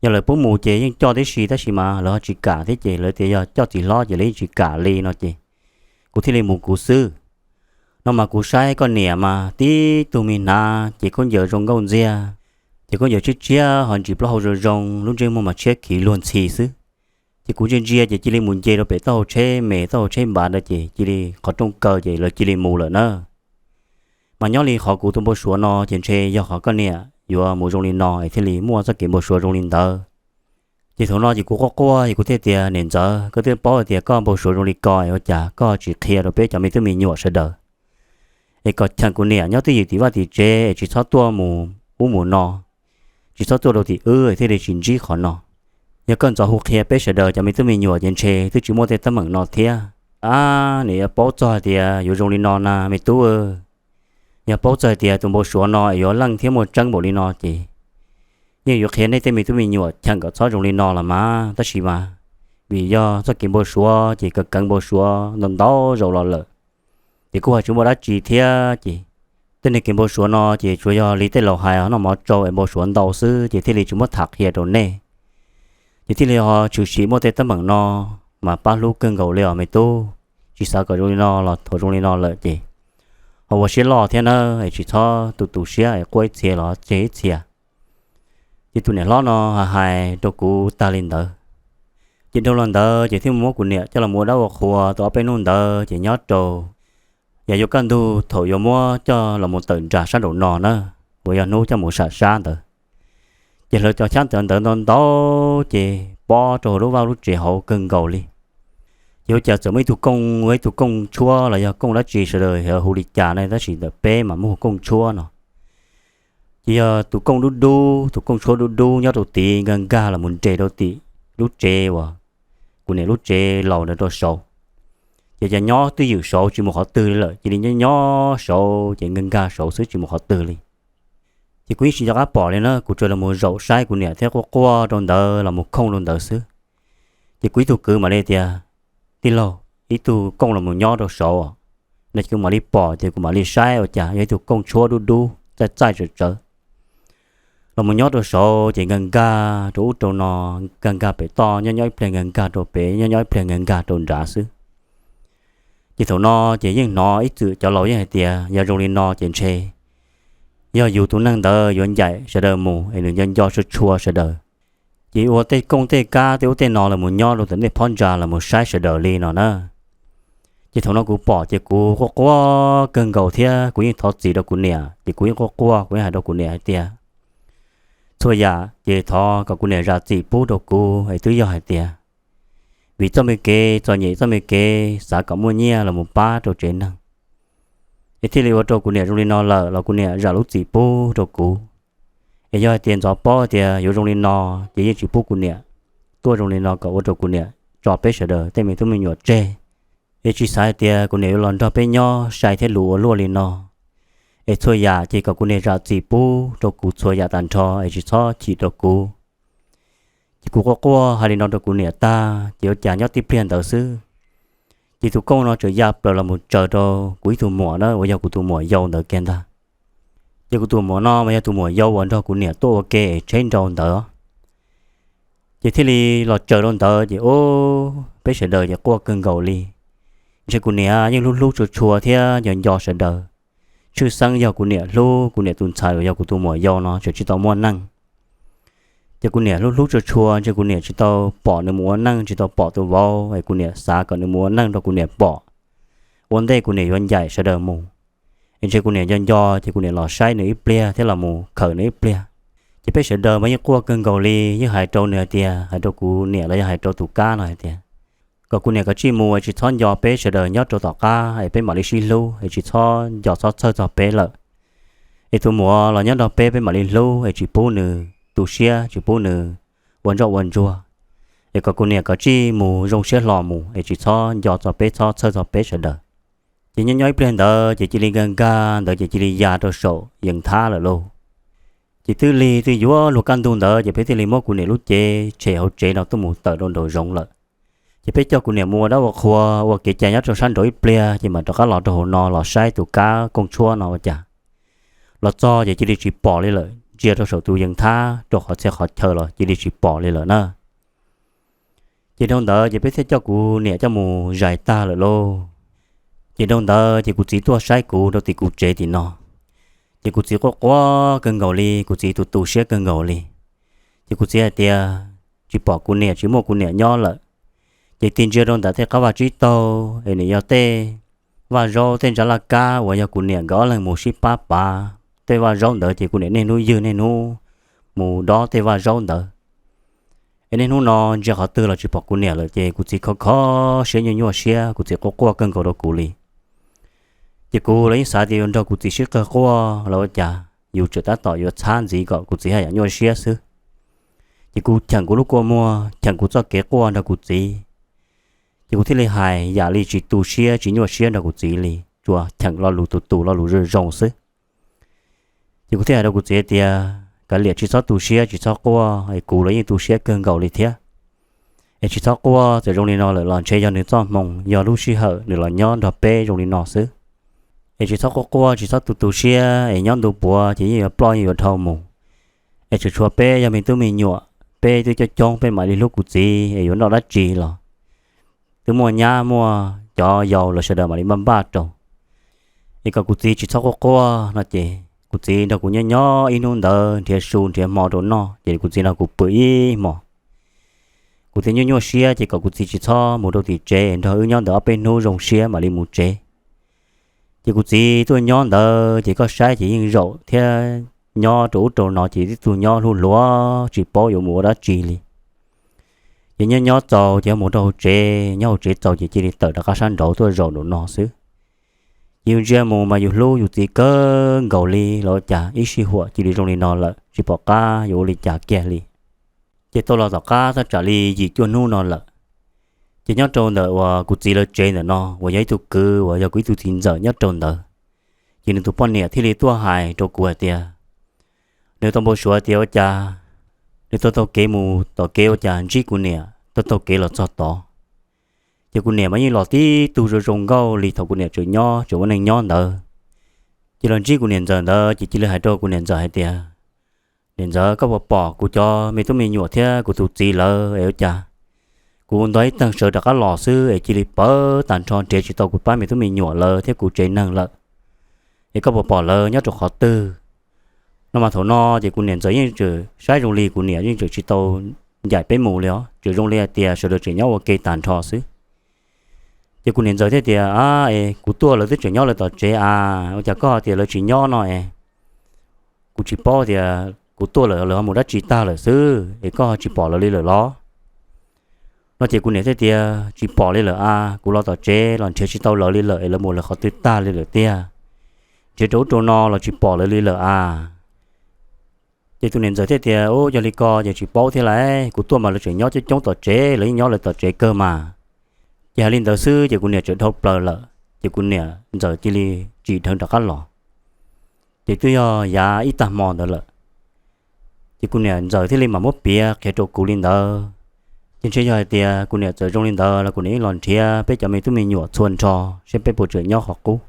Yog lawv pub mus ces yeej coj tib si, tab sis mas lawv ho tsis kam thiab ces lawv tias yog coj txiv hlob ces lawv yeej tsis kam li no ces kuv thiaj li mus kuv xwb. No mas kuv saib koj niam mas tib tug me hnav ces khaub ncaws zoo nkauj ntxiag, ces khaub ncaws tshiab tshiab ho ntsis plaub hau zoo zoo, lub ntsej muag mas tshiab khiv luag ntxhi xwb. Ces kuv ntsia ntsia ces cia li mus nce rau pem taub hau tsheb me taub hau tsheb npav ntawd ces cia li qhov rooj kaw ces lawv cia li mus lawm na. Mas nyob li qhov kuv tus npau suav no ces ntshe yog qhov koj niam yuav mus zoo li no es thiaj li muaj txoj kev npau suav zoo li ntawd. Ces thaum no ces kuv quaj quaj es kuv thiaj tias, Niam ntxawm, koj twb paub hais tias koj npau suav zoo li ko es ua cas koj tsis qhia rau peb cov me tub me nyuam sawv daws es kom cheem kuv niam nyob twj ywm tim vaj tim tsev es tsis txhob tuaj mus ub mus no, tsis txhob tuaj rau tim wb es thiaj li tsis ntsib qhov no. Yog koj ntxov hu qhia peb sawv daws cov me tub me nyuam ces ntshe twb tsis muaj tej teeb meem no thiab. Ab, niam yuav paub txog hais tias yuav zoo li no na me tub. Yog paub txog hais tias tus npau suav no es yuav leej thiab muaj tseeb npaum li no ces yeej yuav qhia nej tej me tub me nyuam cheem kom txhob zoo li no los mas, tab sis mas vim yog txoj kev npau suav ces kawv keev npau suav ntau ntau zaus los lawm, ces kuj ho tsis muaj dab tsi thiab ces tej niag kev npau suav no ces tsuas yog li tej laus hais noj mov tsau es npau suav ntau xwb ces thiaj li tsis muab tham qhia rau nej. Ces thiaj li ho tshwm sim muaj tej teeb meem no, mas pab hlub kawg nkaus li os me tub. Tsis xav kom zoo li no los thaum zoo li no lawm ces ho ua siab loj thiab nawb, es tsis txhob tu tu siab es quaj ib txhia los tseg ib txhia. Ces tus niam hlob no hais hais rau kuv tag li ntawd, ces dhau los ntawd ces thiaj muab kuv niam coj los ua dab ua qhua tau ob peb hnub ntawd ces nyob rau yav yuav kaj ntug thaum yuav muab coj los mus tawm nram sab nraum no na, uas yog hnub coj mus sam sab ntawd, ces hlawv cov xyab ntawv ntawd ntau ntau ces pob rau hauv lub vaj lub tsev hauv kawg nkaus li. Ces ua cas txawm muaj ib tug kooj, ua ib tug kooj tshuab los yog kooj dab tsi sawv daws hu li cas ne, tab sis ntawm peb mas muaj hu kooj tshuab no. Ces yog tus kooj dub dub, tus kooj tshuab dub dub nyob rau tid nkag nkag los mus nres rau tim lub tsev uas kuv niam lub tsev laus ntawd rau saud. Ces cov nyob twj ywm saud tsis mus qhov twg li lawm, cia li nyob nyob saud ces nkag nkag saud xwb tsis mus qhov twg li. Ces kuv yeej tsis nco qab pom li na, kuv tsuas los mus zaum saib kuv niam thiab quaj quaj rau ntawd los mus khooj rau ntawd xwb. Ces kuv ib tug kwv mam li tias, Tij laug, ib tug kooj los mus nyob rau saud. No ces kuv mam li pom ces kuv mam li saib ua cas yog ib tug kooj tshuab dub dub txaij txaij tsawv tsawv los mus nyob rau saud ces nkag nkag rau ub rau no, nkag nkag pem toj nyob nyob ib pliag nkag nkag rau pem nyob nyob ib pliag nkag nkag rau nrad xwb. Ces thaum no ces yeej hnov ib txwm cov laus yeej hais tias yog zoo li no ces ntshe yog yus tus neeg ntawd yuav ncaim sawv daws mus es nws nco nco tshua tshua sawv daws. Ces ua tej kooj tej kab tej ub tej no los mus nyob rau ntawm nej phab ntsa los mus saib sawv daws li no na. Ces thaum no kuv pom ces kuv quaj quaj kawg nkaus thiab kuv yeej thov txim rau kuv niam, ces kuv yeej quaj quaj kuv yeej hais rau kuv niam hais tias txhua yam ces thov kom kuv niam zam txim pub rau kuv es twb yog hais tias vim txoj me kev txom nyem txoj me kev xav kom muaj nyiaj los mus pab rau tsev neeg, es thiaj li ua rau kuv niam zoo li no lawm los kuv niam zam lub txim pub rau kuv. Es yog hais tias ntxov paub tias yuav zoo li no ces yeej tsis pub kuv niam tuaj zoo li no kom ua rau kuv niam tso peb sawv daws tej me tub me nyuam tseg. Es tsis xav hais tias kuv niam yuav los nrog peb nyob sai thiab luag ua luaj li no. Es txhua yam ces kom kuv niam zam txim pub rau kuv txhua yam tag nrho es tsis txhob chim rau kuv. Ces kuv quaj quaj hais li no rau kuv niam tag ces ua cas nyob tib pliag ntawd xwb, ces tus kooj no txawm ya plaws los mus tsaws rau kuv ib tug muam na uas yog kuv tus muam yau ntawd kiag ntag. Ces kuv tus muam no mas yog tus muam yau uas nrog kuv niam tuaj ua ke es tsheb nrau ntawd. Ces thiaj li los tsaws rau ntawd ces ub, peb sawv daws ces quaj kawg nkaus li. Ntshe kuv niam yeej hlub hlub tshua tshua thiab nco nco sawv daws. Tshwj xeeb yog kuv niam hlub kuv niam tus ntxhais uas yog kuv tus muam yau no tseem tsis tau muaj neej. Ces kuv niam hlub hlub tshua tshua ntshe kuv niam tsis tau pom nws mus ua neej, tsis tau pom tus vauv es kuv niam xav kom nws mus ua neej rau kuv niam pom, ua ntej kuv niam yuav ncaim sawv daws mus. Es ntshe kuv niam nco nco ces kuv niam los saib nws ib pliag thiab los mus khawm nws ib pliag. Ces peb sawv daws mas yeej quaj kawg nkaus li, yeej hais rau nws hais tias, hais rau kuv niam los yog hais rau tus kab no hais tias kom kuv niam kav tsij mus es tsis txhob nco peb sawv daws nyob rau tom qab es peb mam li sib hlub es tsis txhob nco txhob txhawj txog peb lawm. Es tus muam los nyob nrog peb, peb mam li hlub es tsis pub nws tu siab, tsis pub nws ua ntsoj ua ntsuag. Es kom kuv niam kav tsij mus zoo siab hlo mus es tsis txhob nco txog peb, txhob txhawj txog peb sawv daws. Ces nyob nyob ib pliag ntawd ces cia li nkag nkag ntawd ces cia li ya rau saum yees thab lawm lauj. Ces twb lig twb yuav luag kaj ntug ntawd ces peb thiaj li muab kuv niam lub cev tshem hauv tsev no tuaj mus tawm rau nraum zoov lawm. Ces peb coj kuv niam mus ua dab ua qhua ua kev cai nyob rau sab nraud ib pliag ces mam rov qab los rau hauv no los saib tus kab kooj tshuab no ua cas. Los txog ces cia li tsis pom li lawm, ntsia rau saum tus yees thab rau qhov txhia qhov chaw los cia li tsis pom li lawm na. Ces dhau ntawd ces peb thiaj coj kuv niam coj mus zais tag lawm lauj. Ces dhau ntawd ces kuv txiv tuaj saib kuv rau tim kuv tsev tim no. Ces kuv txiv quaj quaj kawg nkaus li, kuv txiv tu tu siab kawg nkaus li. Ces kuv txiv hais tias tsis pom kuv niam, tsis muaj kuv niam nyob lawm. Ces tig ntsia rau ntawm tej qab vaj tsib taug es nws yog tej vaj zaub tej ntsab laj kab uas yog kuv niam nkawd ob leeg mus sib pab pav tej vaj zaub ntawd ces kuv niam niaj hnub ywg niaj hnub mus dob tej vaj zaub ntawd. Es niaj hnub no ntsia qhov twg los tsis pom kuv niam lawm ces kuv txiv khov khov siab nyuaj nyuaj siab, kuv txiv quaj quaj kawg nkaus rau kuv li. Ces kuv los yeej xav tias yuav nrog kuv txiv sib qawg quaj los ua cas yus tseem tab tom yuav txhab ntxiv kom kuv txiv haj yam nyuaj siab xwb. Ces kuv cheem kuv lub kua muag, cheem kuv txoj kev quaj nrog kuv txiv. Ces kuv thiaj li hais yam li tsis tu siab tsis nyuaj siab nrog kuv txiv li, tsuas cheem lo lus tus tus lo lus zoo zoo xwb. Ces kuv thiaj hais rau kuv txiv tias kav liam, tsis txhob tu siab tsis txhob quaj, es kuv los yeej tu siab kawg nkaus li thiab. Es tsis txhob quaj, txawm zoo li no lawm los ntshe yog nws txoj hmoo, yog lub sij hawm nws los nyob nrog peb zoo li no xwb. Es tsis txhob quaj quaj, tsis txhob tu tu siab, es nyob ntu puav ces yeej yuav ploj yeej yuav dhau mus. Es tseem tshuav peb yog me tub me nyuam, peb twb coob coob, peb mam li hlub kuv txiv, es yuav noj dab tsi los twb muaj nyab muaj cov yau los sawv daws mam li npaj npaj rau. Es kom kuv txiv tsis txhob quaj quaj no ces kuv txiv nrog kuv nyob nyob ib hnub ntawd nrhiav su nrhiav hmo rau noj, ces kuv txiv nrog kuv pw ib hmos. Kuv txiv nyuaj nyuaj siab ces kom kuv txiv tsis txhob mus rau tim tsev, nrog wb nyob ntawm ob peb hnub zoo siab mam li mus tsev. Ces kuv txiv tuaj nyob ntawd ces koj saib ces yeej zaum thiab, nyob rau ub rau no ces tib tug nyob hlub hluas tsis paub yuav mus ua dab tsi li. Ces nyob nyob txaus ces mus rau hauv tsev, nyob hauv tsev txaus ces cia li tawm rov qab sab nraud tuaj zaum nraum no xwb. Ces yus ntsia mus mas yus hlub yus txiv kawg nkaus li los ua cas ib sij huam cia li zoo li no lawm, tsis pom qab yuav ua li cas kiag li. Ces tau los tom qab thaj tsam li yim cuaj hnub no lawm, ces nyob rau ntawm uas kuv txiv lawv tsev ntawm no uas yog ib tug kwv uas yog kuv ib tug txiv ntxawm nyob rau ntawd, ces nws tus poj niam thiaj li tuaj hais rau kuv hais tias nws tau npau suav tias ua cas nws tau taug kev mus tom kev ua cas ntsib kuv niam tau taug kev los txog tod. Ces kuv niam mas yeej los tib tug zoo zoo nkauj li thaum kuv niam tseem nyob tseem ua neej nyob ntawd. Ces los ntsib kuv niam ntxawm ntawd ces cia li hais rau kuv niam ntxawm hais tias, niam ntxawm, koj puas pom kuv cov me tub me nyuam thiab kuv tus txiv lawv es ua cas kuv ntog ib teeg sawv rov qab los xwb es cia li pawv tag nrho nrhiav tsis tau kuv pab me tub me nyuam lawv thiab kuv tsev neeg lawm. Es koj puas pom lawv nyob rau qhov twg? No mas thaum no ces kuv niam ntxawm yeej tseem saib zoo li kuv niam yeej tseem tsis tau ncaim peb mus li os, tseem zoo li hais tias sawv daws tseem nyob ua ke tag nrho xwb. Ces kuv niam ntxawm thiaj tias, A, es kuv tuaj lawv twb tseem nyob lawv tom tsev a, ua cas koj tias lawv tsis nyob no es? Kuv tsis paub tias kuv tuaj lawm lawv ho mus dab tsi tag lawm xwb es koj ho tsis pom lawv li lawm los? No ces kuv niam thiaj tias, Tsis pom li lawm a, kuv los tom tsev los nrhiav tsis tau lawv li lawm es lawv mus lawv qhov twg tag li lawm tiag. Nrhiav rau ub rau no los tsis pom lawv li lawm a. Ces tus niam ntxawm thiaj tias, Ub, yog li ko ces tsis paub thiab lauj, kuv tuaj mas lawv tseem nyob coob coob tom tsev, lawv yeej nyob lawv tom tsev kawg mas. Ces hais li ntawd xwb ces kuv niam txawm dhau plaws lawm ces kuv niam ntxawm cia li tsim dhawv rov qab los. Ces twb yog yav ib tag hmo ntawd lawm. Ces kuv niam ntxawm thiaj li mam muab piav qhia rau kuv li ntawd. Ces ntshe yog hais tias kuv niam txawm zoo li ntawd los kuv niam yeej los nrhiav peb cov me tub me nyuam txhua nrho seb peb puas tseem nyob qhov qub.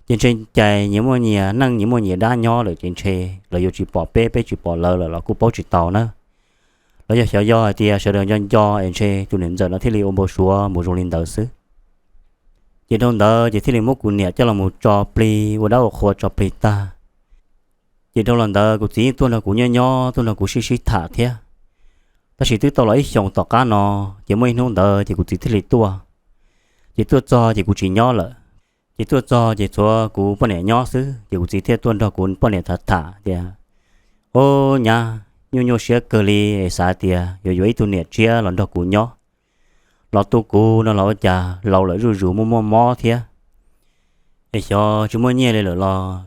Ces ntshe cais nyias muaj nyias neej, nyias muaj nyias dab nyob lawm ces ntshe lawv yuav tsis pom peb, peb tsis pom lawv lawm los kuj paub tsis tau na. Los yog xyov yog hais tias sawv daws nco nco es ntshe tus niam ntxawm no thiaj li ua npau suav mus zoo li ntawd xwb. Ces dhau ntawd ces thiaj li muab kuv niam coj los mus tso plig ua dab ua qhua tso plig tag. Ces dhau los ntawd kuv txiv yeej tuaj nrog kuv nyob nyob, tuaj nrog kuv sib sib tham thiab. Tab sis twb tau los ib xyoos tom qab no, ces muaj ib hnub ntawd ces kuv txiv thiaj li tuaj. Ces tuaj txog ces kuv tsis nyob lawm. Ces tuaj txog ces tsuas kuv poj niam nyob xwb, ces kuv txiv thiaj tuaj nrog kuv poj niam tham tham tias, Ub, nyab, nyuaj nyuaj siab kawg li es xav tias yuav yuav ib tug niam tshiab los nrog kuv nyob. Los tu kuv no los ua cas laus lawm zuj zus muaj muaj mob thiab. Es xyov tsis muaj nyiaj li lawm los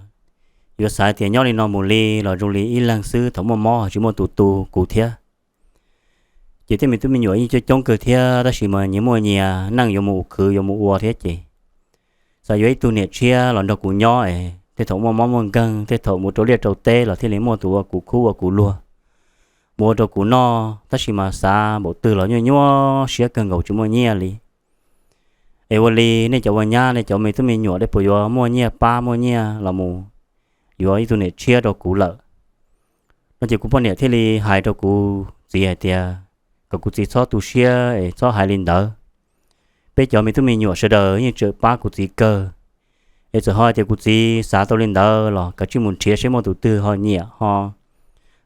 yuav xav tias nyob li no mus li los zoo li ib leeg xwb, thaum muaj mob tsis muaj tus tu kuv thiab. Ces tej me tub me nyuam yeej coob coob kawg thiab, tab sis mas nyias muaj nyias neej yuav mus ua khwv yuav mus ua thiab ces xav yuav ib tug niam tshiab los nrog kuv nyob es tej thaum muaj mob muaj nkeeg, tej thaum mus rau liaj rau teb los thiaj li muaj tus ua kuv khub ua kuv luag, mus ua rau kuv noj. Tab sis mas xav npaum twg los nyuaj nyuaj siab kawg nkaus tsis muaj nyiaj li. Es ua li nej cov ua nyab, nej cov me tub me nyuam, nej puas yuav muaj nyiaj pab muaj nyiaj los mus yuav ib tug niam tshiab rau kuv lawm? No ces kuv poj niam thiaj li hais rau kuv txiv hais tias, kom kuv txiv txhob tu siab es txhob hais li ntawd. Peb cov me tub me nyuam sawv daws yeej tseem pab kuv txiv kawg. Es txawm ho tias kuv txiv xav tau li ntawd los kav tsij mus nrhiav seb muaj tus twg ho nyiam ho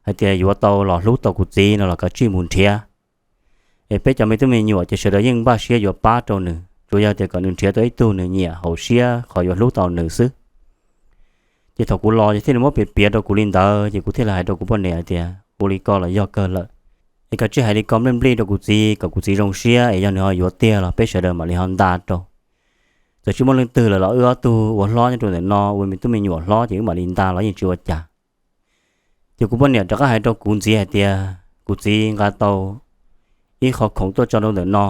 hais tias yuav tau los hlub tau kuv txiv no los kav tsij mus nrhiav. Es peb cov me tub me nyuam ces sawv daws yeej npaj siab yuav pab rau nws, tsuas yog tias kom nws nrhiav tau ib tug nws nyiam haum siab qhov yuav hlub tau nws xwb. Ces thaum kuv los ces thiaj li muab piav piav rau kuv li ntawd, ces kuv thiaj li hais rau kuv poj niam hais tias, Ua li ko los yog kawg lawm, es kav tsij hais li ko nplij nplij rau kuv txiv kom kuv txiv zoo siab, es yog nws ho yuav tiag los peb sawv daws mam li ho nta rau. Txawm tsis muaj leej twg lawm los wb ob tug ua hlob nyob rau ntawm no, ua me tub me nyuam hlob ces wb mam li nta los yeej tsis ua cas. Ces kuv poj niam rov qab hais rau kuv ntxiv hais tias kuv txiv nqa tau ib qho khoom tuaj tso rau ntawm no,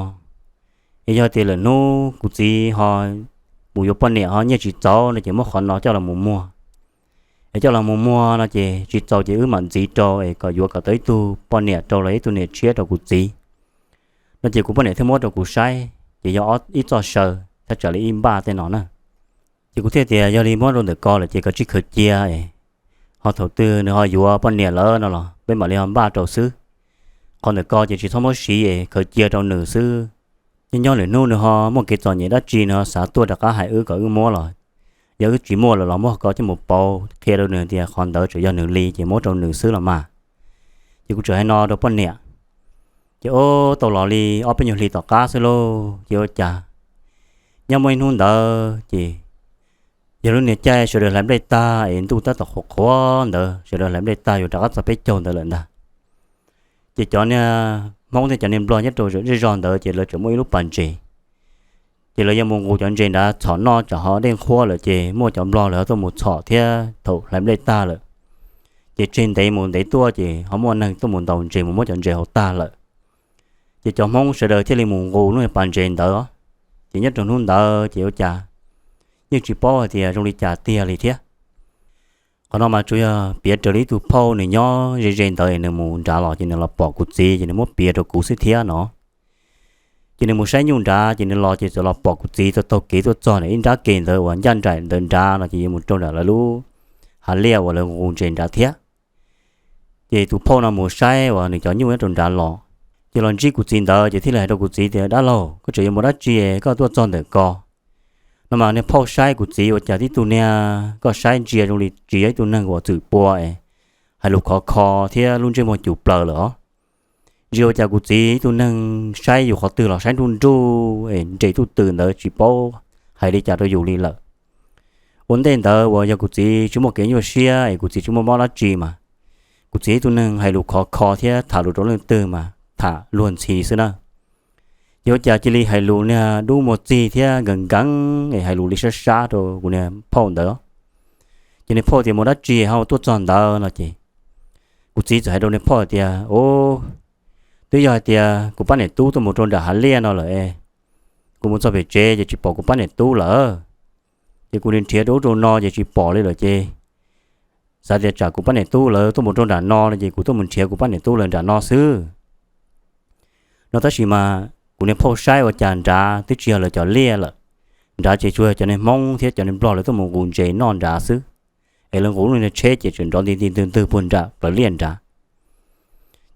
es yog tias lwm hnub kuv txiv ho mus yuav poj niam ho nyiaj tsis txaus no ces muab qhov no coj los mus muag, es coj los mus muag no ces tsis txaus ces wb mam ntxiv rau es kom yuav kom tau ib tug poj niam rau los ib tug niam tshiab rau kuv txiv. No ces kuv poj niam thiaj muab rau kuv saib ces yog ib txoj saw thaj tsam li ib npaj tej no na. Ces kuv thiaj tias, Yog li muab rau ntawm ko lawm ces koj tsij khaws cia es ho thaum twg nws ho yuav poj niam lawm no los peb mam li ho npaj rau xwb. Qhov ntawm ko ces tsis txhob muab siv es khaws cia rau nws xwb. Nyob nyob lwm hnub nws ho muaj kev txom nyem dab tsi nws ho xav tuaj rov qab hais wb kom wb muab los, yog wb tsis muaj lawm los muab ko coj mus pauv qhia rau nws tias qhov ntawd tseem yog nws li ces muab rau nws xwb los mas. Ces kuv tseem hais no rau poj niam. Ces ub, tau los li ob peb nyuag hli tom qab xwb lauj, ces ua cas nyob muaj ib hnub ntawd ces yog lub niag caij sawv daws hlais nplej tag es ntuj tab tom qhuav qhuav ntawd, sawv daws hlais nplej tag yuav rov qab txog peb caug ntawd lawm ntag. Ces cov niag Hmoob thiab cov niag Nplog nyob rau zej zog ntawd ces lawv tseem muaj ib lub pas ntses. Ces lawv yuav mus nqus cov ntses nrad txhom noj, tsam ho dej nqhuab lawm ces muaj cov Nplog lawv tuaj mus txhom thiab thaum hlais nplej tag lawm. Ces tseg ntev mus ntev tuaj ces ho muaj neeg tuaj mus ntaus ntses mus muab cov ntses hauv tag lawm. Ces cov Hmoob sawv daws thiaj li mus nqus lub niag pas ntses ntawd. Ces nyob rau hnub ntawd ces ua cas yeej tsis paub hais tias zoo li cas tiag li thiab. Qhov no mas tsuas yog piav raws li ib tug phauj nws nyob ze ze ntawd nws mus nrad los ces nws los pom kuv txiv ces nws muab piav rau kuv xwb thiab no. Ces nws mus saib nyuj nrad ces nws los ces txawm los pom kuv txiv tau taug kev tuaj txog nram ib nrab ke ntawd uas ncaj nraim ntawd nrad no ces yuav mus rau nram lawv lub hav liaj uas lawv nqus ntses nrad thiab. Ces tus phauj no mus saib uas nws cov nyuj nyob rau nrad los, ces los ntsib kuv txiv ntawd ces thiaj li hais rau kuv txiv tias, Dab laug, koj tseem yuav mus dab tsi koj tuaj txog ntawm ko? No mas niag phauj saib kuv txiv ua cas tib tug niag koj saib ntsia zoo li tsis yog ib tug neeg uas txwm pua es hais lus khov kho thiab lub ntsej muag cum plaws lawm os. Ntsis ua cas kuv txiv ib tug neeg saib yus qhov twg los saib nruj nruj es nres tuj tws ntawd tsis paub hais li cas rau yus li lawm. Ua ntej ntawd uas yog kuv txiv tsis muaj kev nyuaj siab es kuv txiv tsis muaj mob dab tsi mas, kuv txiv ib tug neeg hais lus khov kho thiab tham lus rau leej twg mas tham luag ntxhi xwb na. Ces ua cas cia li hais lus niag dub muag txig thiab nkees nkees es hais lus li sab sab rau kuv niag phauj ntawd. Ces niag phauj tias, Mus dab tsi ho tuaj txog ntawd? no ces kuv txiv txawm hais rau niag phauj tias, Ub, twb yog hais tias kuv pab niam tub tuaj mus rau nram hav liaj no lawm, kuv mus txog pem tsev ces tsis pom kuv pab niam tub lawm. Ces kuv nrhiav rau ub rau no ces tsis pom li lawm ces xav tias tsam kuv pab niam tub lawv tuaj mus rau nram no no ces kuv tuaj mus nrhiav kuv pab niam tub lawv nram no xwb no. Tab sis mas kuv niag phauj saib ua cas nrad twb tsis yog lawv cov liaj lawm, nrad ces tsuas yog cov niag Hmoob thiab cov niag Nplog lawv tuaj mus nqus ntses noj nrad xwb. Es lawv nqus lub niag tsheb ces tseem nrov nti nti ntwg ntwg puag nram plawv liaj nrad.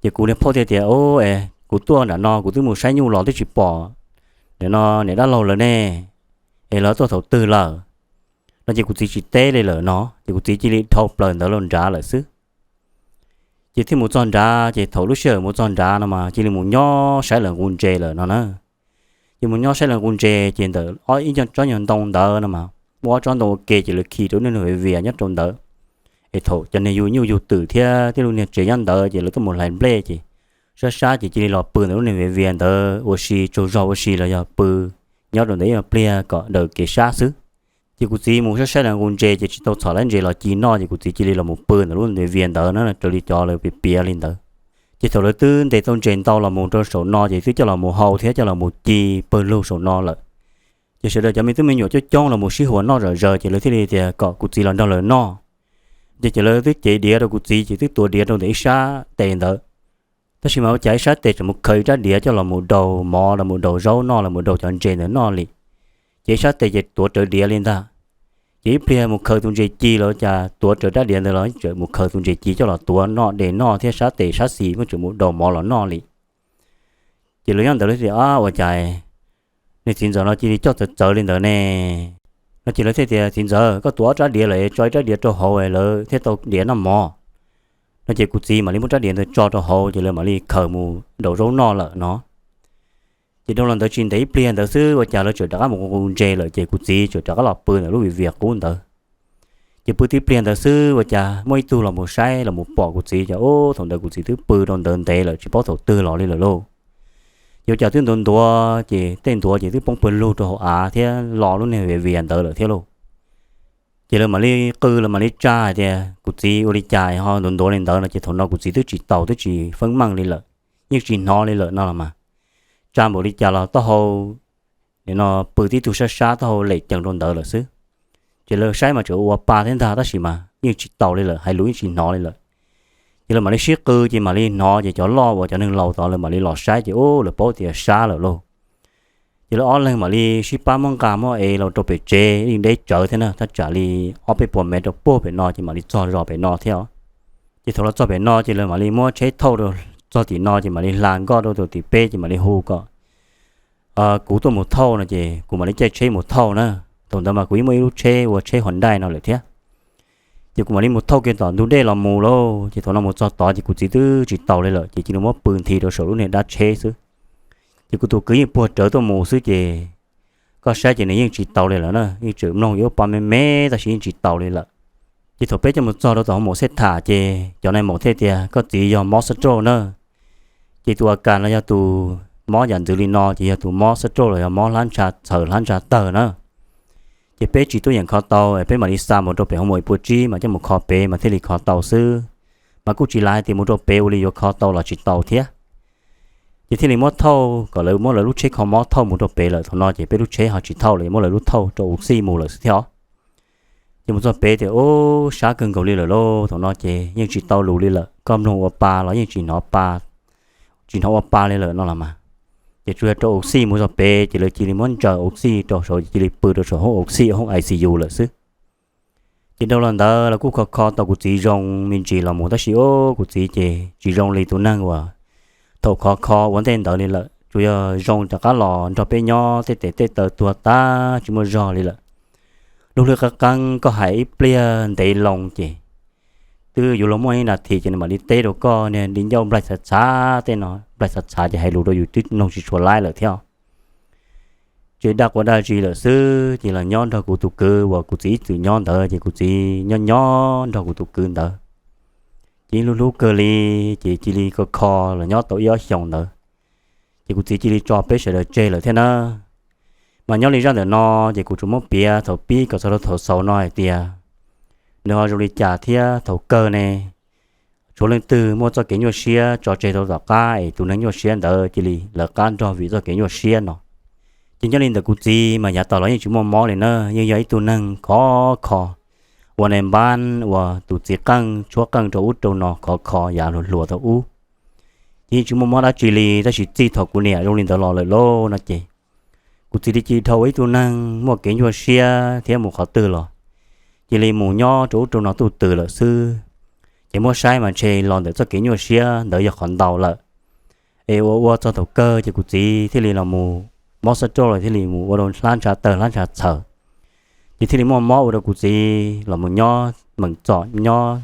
Ces kuv niag phauj thiaj tias, Ub, es kuv tuaj nram no kuv twb mus saib nyuj los twb tsis pom nim no niam dab laug lawv ne, es lawv tuaj thaum twg lawm? no ces kuv txiv tsis teb li lawm no ces kuv txiv cia li dhau plaws ntawd los nrad lawm xwb. Ces thiaj mus txog nrad ces thaum lub sij hawm mus txog nrad no mas cia li mus nyob saib lawv nqus ntses lawm no na. Ces mus nyob saib lawv nqus ntses ces ntawm ob ib tsob nyuag ntoo ntawd no mas muaj ob tsob ntoo ua ke ces lawv khi rau niag vias vias nyob rau ntawd. Es thaum cov niag yug nyuj yug twm thiab tej lub niag tsev nyob ntawd ces lawv tuaj mus hlais nplej ces sab sab ces cia li los pw ntawm lub niag vias vias ntawd ua si tsaug zog ua si los yog pw nyob rau ntawd ib pliag kom daws kev sab xwb. Ces kuv txiv mus saib saib lawv nqus ntses ces tsis tau txhom lawv ntses los ci noj ces kuv txiv cia li los mus pw ntawm lub vias vias ntawd na raws li cov lawv piav piav li ntawd. Ces thaum lawv twb ntes tau ntses ntau los mus rau saum no ces twb coj los mus hau thiab coj los mus ci pawg lug saum no lawm. Ces sawv daws cov me tub me nyuam coob coob los mus sib huas noj zom zaws ces lawv thiaj li tias kom kuv txiv los nrog lawv noj. Ces ces lawv twb cev diav rau kuv txiv ces twb tuav diav rau ntawm ib sab tes ntawd. Tab sis mas ua cas ib sab tes tseem mus khaws ib rab diav coj los mus daus mov los mus daus zaub noj los mus daus cov ntses ntawd noj li. Ces ib sab tes ces tuav rawv diav li ntag. Ces ib pliag mus khaws tus ntses ci los ua cas tuav rawv rab diav ntawd los tseem mus khaws tus ntses ci coj los tuav noj de noj thiab sab tes sab xis muab tseem mus daus mov los noj li. Ces lawv nyob ntawd lawv tias, Ab, ua cas niag txiv ntxawm no cia li coj txawv txawv li ntawd ne? No ces lawv thiaj tias, Txiv ntxawm, koj tuav ob rab diav lawm tso ib rab diav rau hauv lawv thiaj tau diav noj mov. No ces kuv txiv mam li muab rab diav ntawd tso rau hauv ces lawv mam li khaws mus daus zaub noj lawm no. Ces dhau los ntawd tsis ntev ib pliag ntawd xwb ua cas lawv tseem rov qab mus nqus ntses lawm ces kuv txiv tseem rov qab los pw ntawm lub vias vias qub ntawd. Ces pw tib pliag ntawd xwb ua cas muaj ib tug los mus saib los mus pom kuv txiv ces ub thaum ntawd kuv txiv twb pw rau ntawd ntev lawm tsis paub thaum twg los li lawm lauj. Ces ua cas twb ntuav ntuav ces tej ntuav ces twb poob pawg lug rau hauv av thiab lo lub niag vias vias ntawd lawm thiab lauj. Ces lawv mam li qw lawv mam li tsa hais tias kuv txiv ua li cas ho ntuav ntuav li ntawd no ces thaum no kuv txiv twb tsis taus twb tsis feeb meej li lawm, yeej tsis hnov li lawm no los mas. Tsa npaum li cas los taub hau nim no pw tib tug sab sab taub hau lem cees rau ntawd lawm xwb. Ces lawv saib mas tseem ua pa thiab ntag tab sis mas yeej tsis taus li lawm hais lus yeej tsis hnov li lawm. Ces lawv mam li sib qw ces mam li hnov ces cov loj uas cov neeg laus tod lawv mam li los saib ces ub lawv paub tias sab lawm lauj. Ces lawv ob leeg mam li sib pab muab nqa muab ev los rau pem tsev yeej deb tsawv thiab na thaj tsam li ob peb puas mev rau puag pem no ces mam li txog zos pem no thiab. Ces thaum los txog pem no ces lawv mam li muab tsheb thauj rau txog tim no ces mam li hla nkoj rau tim peb ces mam li hu kom kuv tuaj mus thauj no ces kuv mam li caij tsheb mus thauj na. Thaum ntawd mas kuv yeej muaj ib lub tsheb ua tsheb Hyundai no lawm thiab. Ces kuv mam li mus thauj kiag tom ntug dej los mus lauj ces thaum no mus txog tod ces kuv txiv twb tsis taus li lawm ces cia li muab pw nthi rau saum lub niag dab tsheb xwb. Ces kuv tus kwv yeej puag rawv tuaj mus xwb ces koj saib ces nws yeej tsis taus li lawm na yeej tseem mloog yuav pa me me tab sis yeej tsis taus li lawm. Ces thaum peb coj mus txog rau tom hauv maum xej tham ces cov nai maum thiaj tias koj txiv yog mob xab rauj na. Ces tus a kas no yog tus mob yam ntxwv li no ces yog tus mob xab rauj los yog mob hlab ntsha txhaws hlab ntsha tawg na. Ces peb tsis tuaj yeem kho tau peb mam li xa mus rau pem hauv maum ib puas tsib mas coj mus kho pem mas thiaj li kho tau xwb. Mas kuj tsis lav hais tias mus rau pem ua li yuav kho tau los tsis tau thiab. Ces thiaj li muab thauj kom lawv muab lawv lub tsheb kho mob thauj mus rau pem lawm thaum no ces peb lub tsheb ho tsis thauj lawm muab lawv lub thauj rau u xij mus lawm xwb thiab. Ces mus txog pem tias ub sab kawg nkaus li lawm lauj thaum no ces yeej tsis tau lus li lawm koj mloog ua pa los yeej tsis hnov pa tsis hnov ua pa li lawm no los mas. Ces tsuas yog rau u xij mus txog pem ces lawv cia li muab ntsaws u xij rau saud ces cia li pw rau saum hoob u xij hoob I C U lawm xwb. Ces dhau los ntawd los kuj kho kho tau kuv txiv zoo me ntsis los mus tab sis ub kuv txiv ces tsis zoo li tus neeg uas thaum kho kho ua ntej ntawd li lawm tsuas yog zoo rov qab los nrog peb nyob tej tes tej taw tuag tag tsis muaj zog li lawm. Lub hlwb qeeb qeeb koj hais ib pliag ntev loo ces twb yuav luag muaj ib nas this ces nws mam li teb rau koj, niag di ncauj nplaig txhav txhav tej no, nplaig txhav txhav ces hais lus rau yus twb mloog tsis tshua laib lawm thiab. Ces daj quas daj zis lawm xwb ces los nyob nrog kuv tus kwv uas kuv txiv ib txwm nyob ntawd, ces kuv txiv nyob nyob nrog kuv tus kwv ntawd, ces hlub hlub kawg li, ces cia li kho kho los nyob tau ib ob xyoos ntawd, ces kuv txiv cia li tso peb sawv daws tseg lawm thiab na. Mas nyob li zaj ntawm no ces kuv tsuas muab piav thaum pib kom txog rau thaum xaus no hais tias nws ho zoo li cas thiab thaum kawg ne, tshuav leej twg muaj txoj kev nyuaj siab tso tseg tau tom qab es tus neeg nyuaj siab ntawd cia li lawv qab nrog vim txoj kev nyuaj siab no. Ces nyob li ntawm kuv txiv mas yav tas los yeej tsis muaj mob li na, yeej yog ib tug neeg khov kho, ua nais npab ua tus txiv qeej tshuab qeej rau ub rau no khov kho yav hluas hluas thaum ub. Ces yeej tsis muaj mob dab tsi li, tab sis txij thaum kuv niam zoo li ntawd los lawm lauj no ces kuv txiv li cia li dhau ua ib tug neeg muaj kev nyuaj siab thiab mus qhov twg los cia li mus nyob rau ub rau no tuj twm lawm xwb. Ces muab saib mas ntshe los ntawm txoj kev nyuaj siab ntawd yog qhov ntau lawm. Es ua ua txog thaum kawg ces kuv txiv thiaj li los mus mob xab rauj los thiaj li mus ua rau hlab ntshav tawg hlab ntshav txhaws, ces thiaj li muaj mob ua rau kuv txiv los mus nyob meem txom nyob,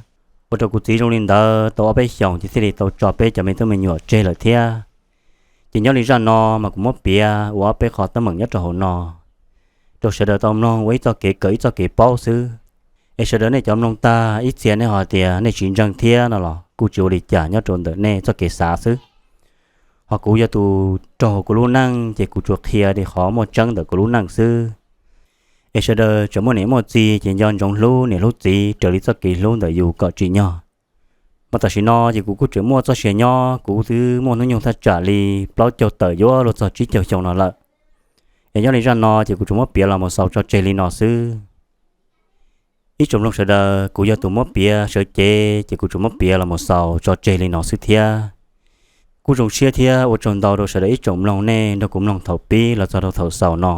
ua rau kuv txiv zoo li ntawd tau ob peb xyoos ces thiaj li tau tso peb cov me tub me nyuam tseg lawm thiab. Ces nyob li zaj no mas kuv muab piav ua ob peb qho teeb meem nyob rau hauv no rau sawv daws tau mloog ua ib txoj kev kawm ib txoj kev paub xwb. Es sawv daws nej cov mloog tag ib txhia nej ho tias nej tsis ntseeg thiab no los kuj tsis ua li cas, nyob rau ntawm nej txoj kev xav xwb. Ho kuv yog tus raug kuv lub neej ces kuv tsuas qhia li qhov muaj tseeb ntawm kuv lub neej xwb. Es sawv daws tseem muaj niam muaj txiv ces nco ntsoov hlub niam hlub txiv raws li txoj kev hlub ntawm yus kom tsim nyog. Mas tam sim no ces kuv kuj tseem muaj txoj sia nyob, kuv twb muaj hnub nyoog thaj tsam li plaub caug tawm yuav luag txog tsib caug xyoo no lawm. Es nyob li zaj no ces kuv tsuas muab piav los mus xaus tso tseg li no xwb. Ib tsoom mloog sawv daws, kuv yog tus muab piav sawv cev ces kuv tsuas muab piav los mus xaus tso tseg li no xwb thiab. Kuj zoo siab thiab ua tsaug ntau rau sawv daws ib tsoom mloog nej nrog kuv mloog thaum pib los txog rau thaum xaus no.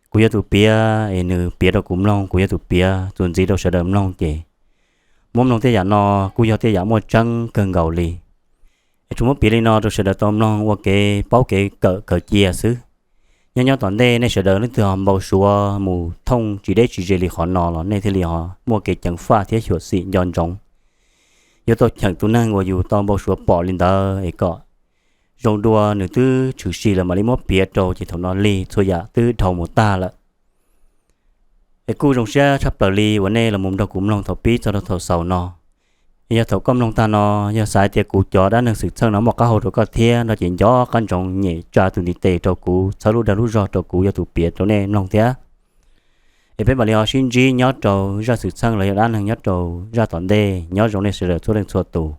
Kuv yog tus piav es nws piav rau kuv mloog, kuv yog tus piav txuas ntxiv rau sawv daws mloog ces muab mloog tej yam no kuj yog tej yam muaj tseeb kawg nkaus li. Es tsuas muab piav li no rau sawv daws tau mloog ua kev paub kev kawm kawm cia xwb. Nyob nyob tom ntej nej sawv daws leej twg ho npau suav mus thooj tsis deb tsis ze li qhov no los nej thiaj li ho muaj kev ceev faj thiab xyuam xim nco ntsoov. Yuav tau cheem tus neeg uas yus tau npau suav pom li ntawd es kom zoo dua nws twb tshwm sim lawm mam li muab piav rau ces thaum no lig txhua yam twb dhau mus tag lawm. Es kuj zoo siab tshaj plaws li uas nej los mus nrog kuv mloog thaum pib txog rau thaum xaus no. Yog thaum koj mloog tag no, yog xav hais tias kuv cov dab neeg xwm txheej no muaj qab hau rau koj thiab no ces nco qab ntsoov nyem tsa tus ntiv tes rau kuv, txhawb lub dag lub zog rau kuv yog tus piav rau nej mloog thiab. Es peb mam li ho sib ntsib nyob rau zaj xwm txheej los yog dab neeg nyob rau zaj tom ntej. Nyob zoo nej sawv daws txhua leej txhua tus.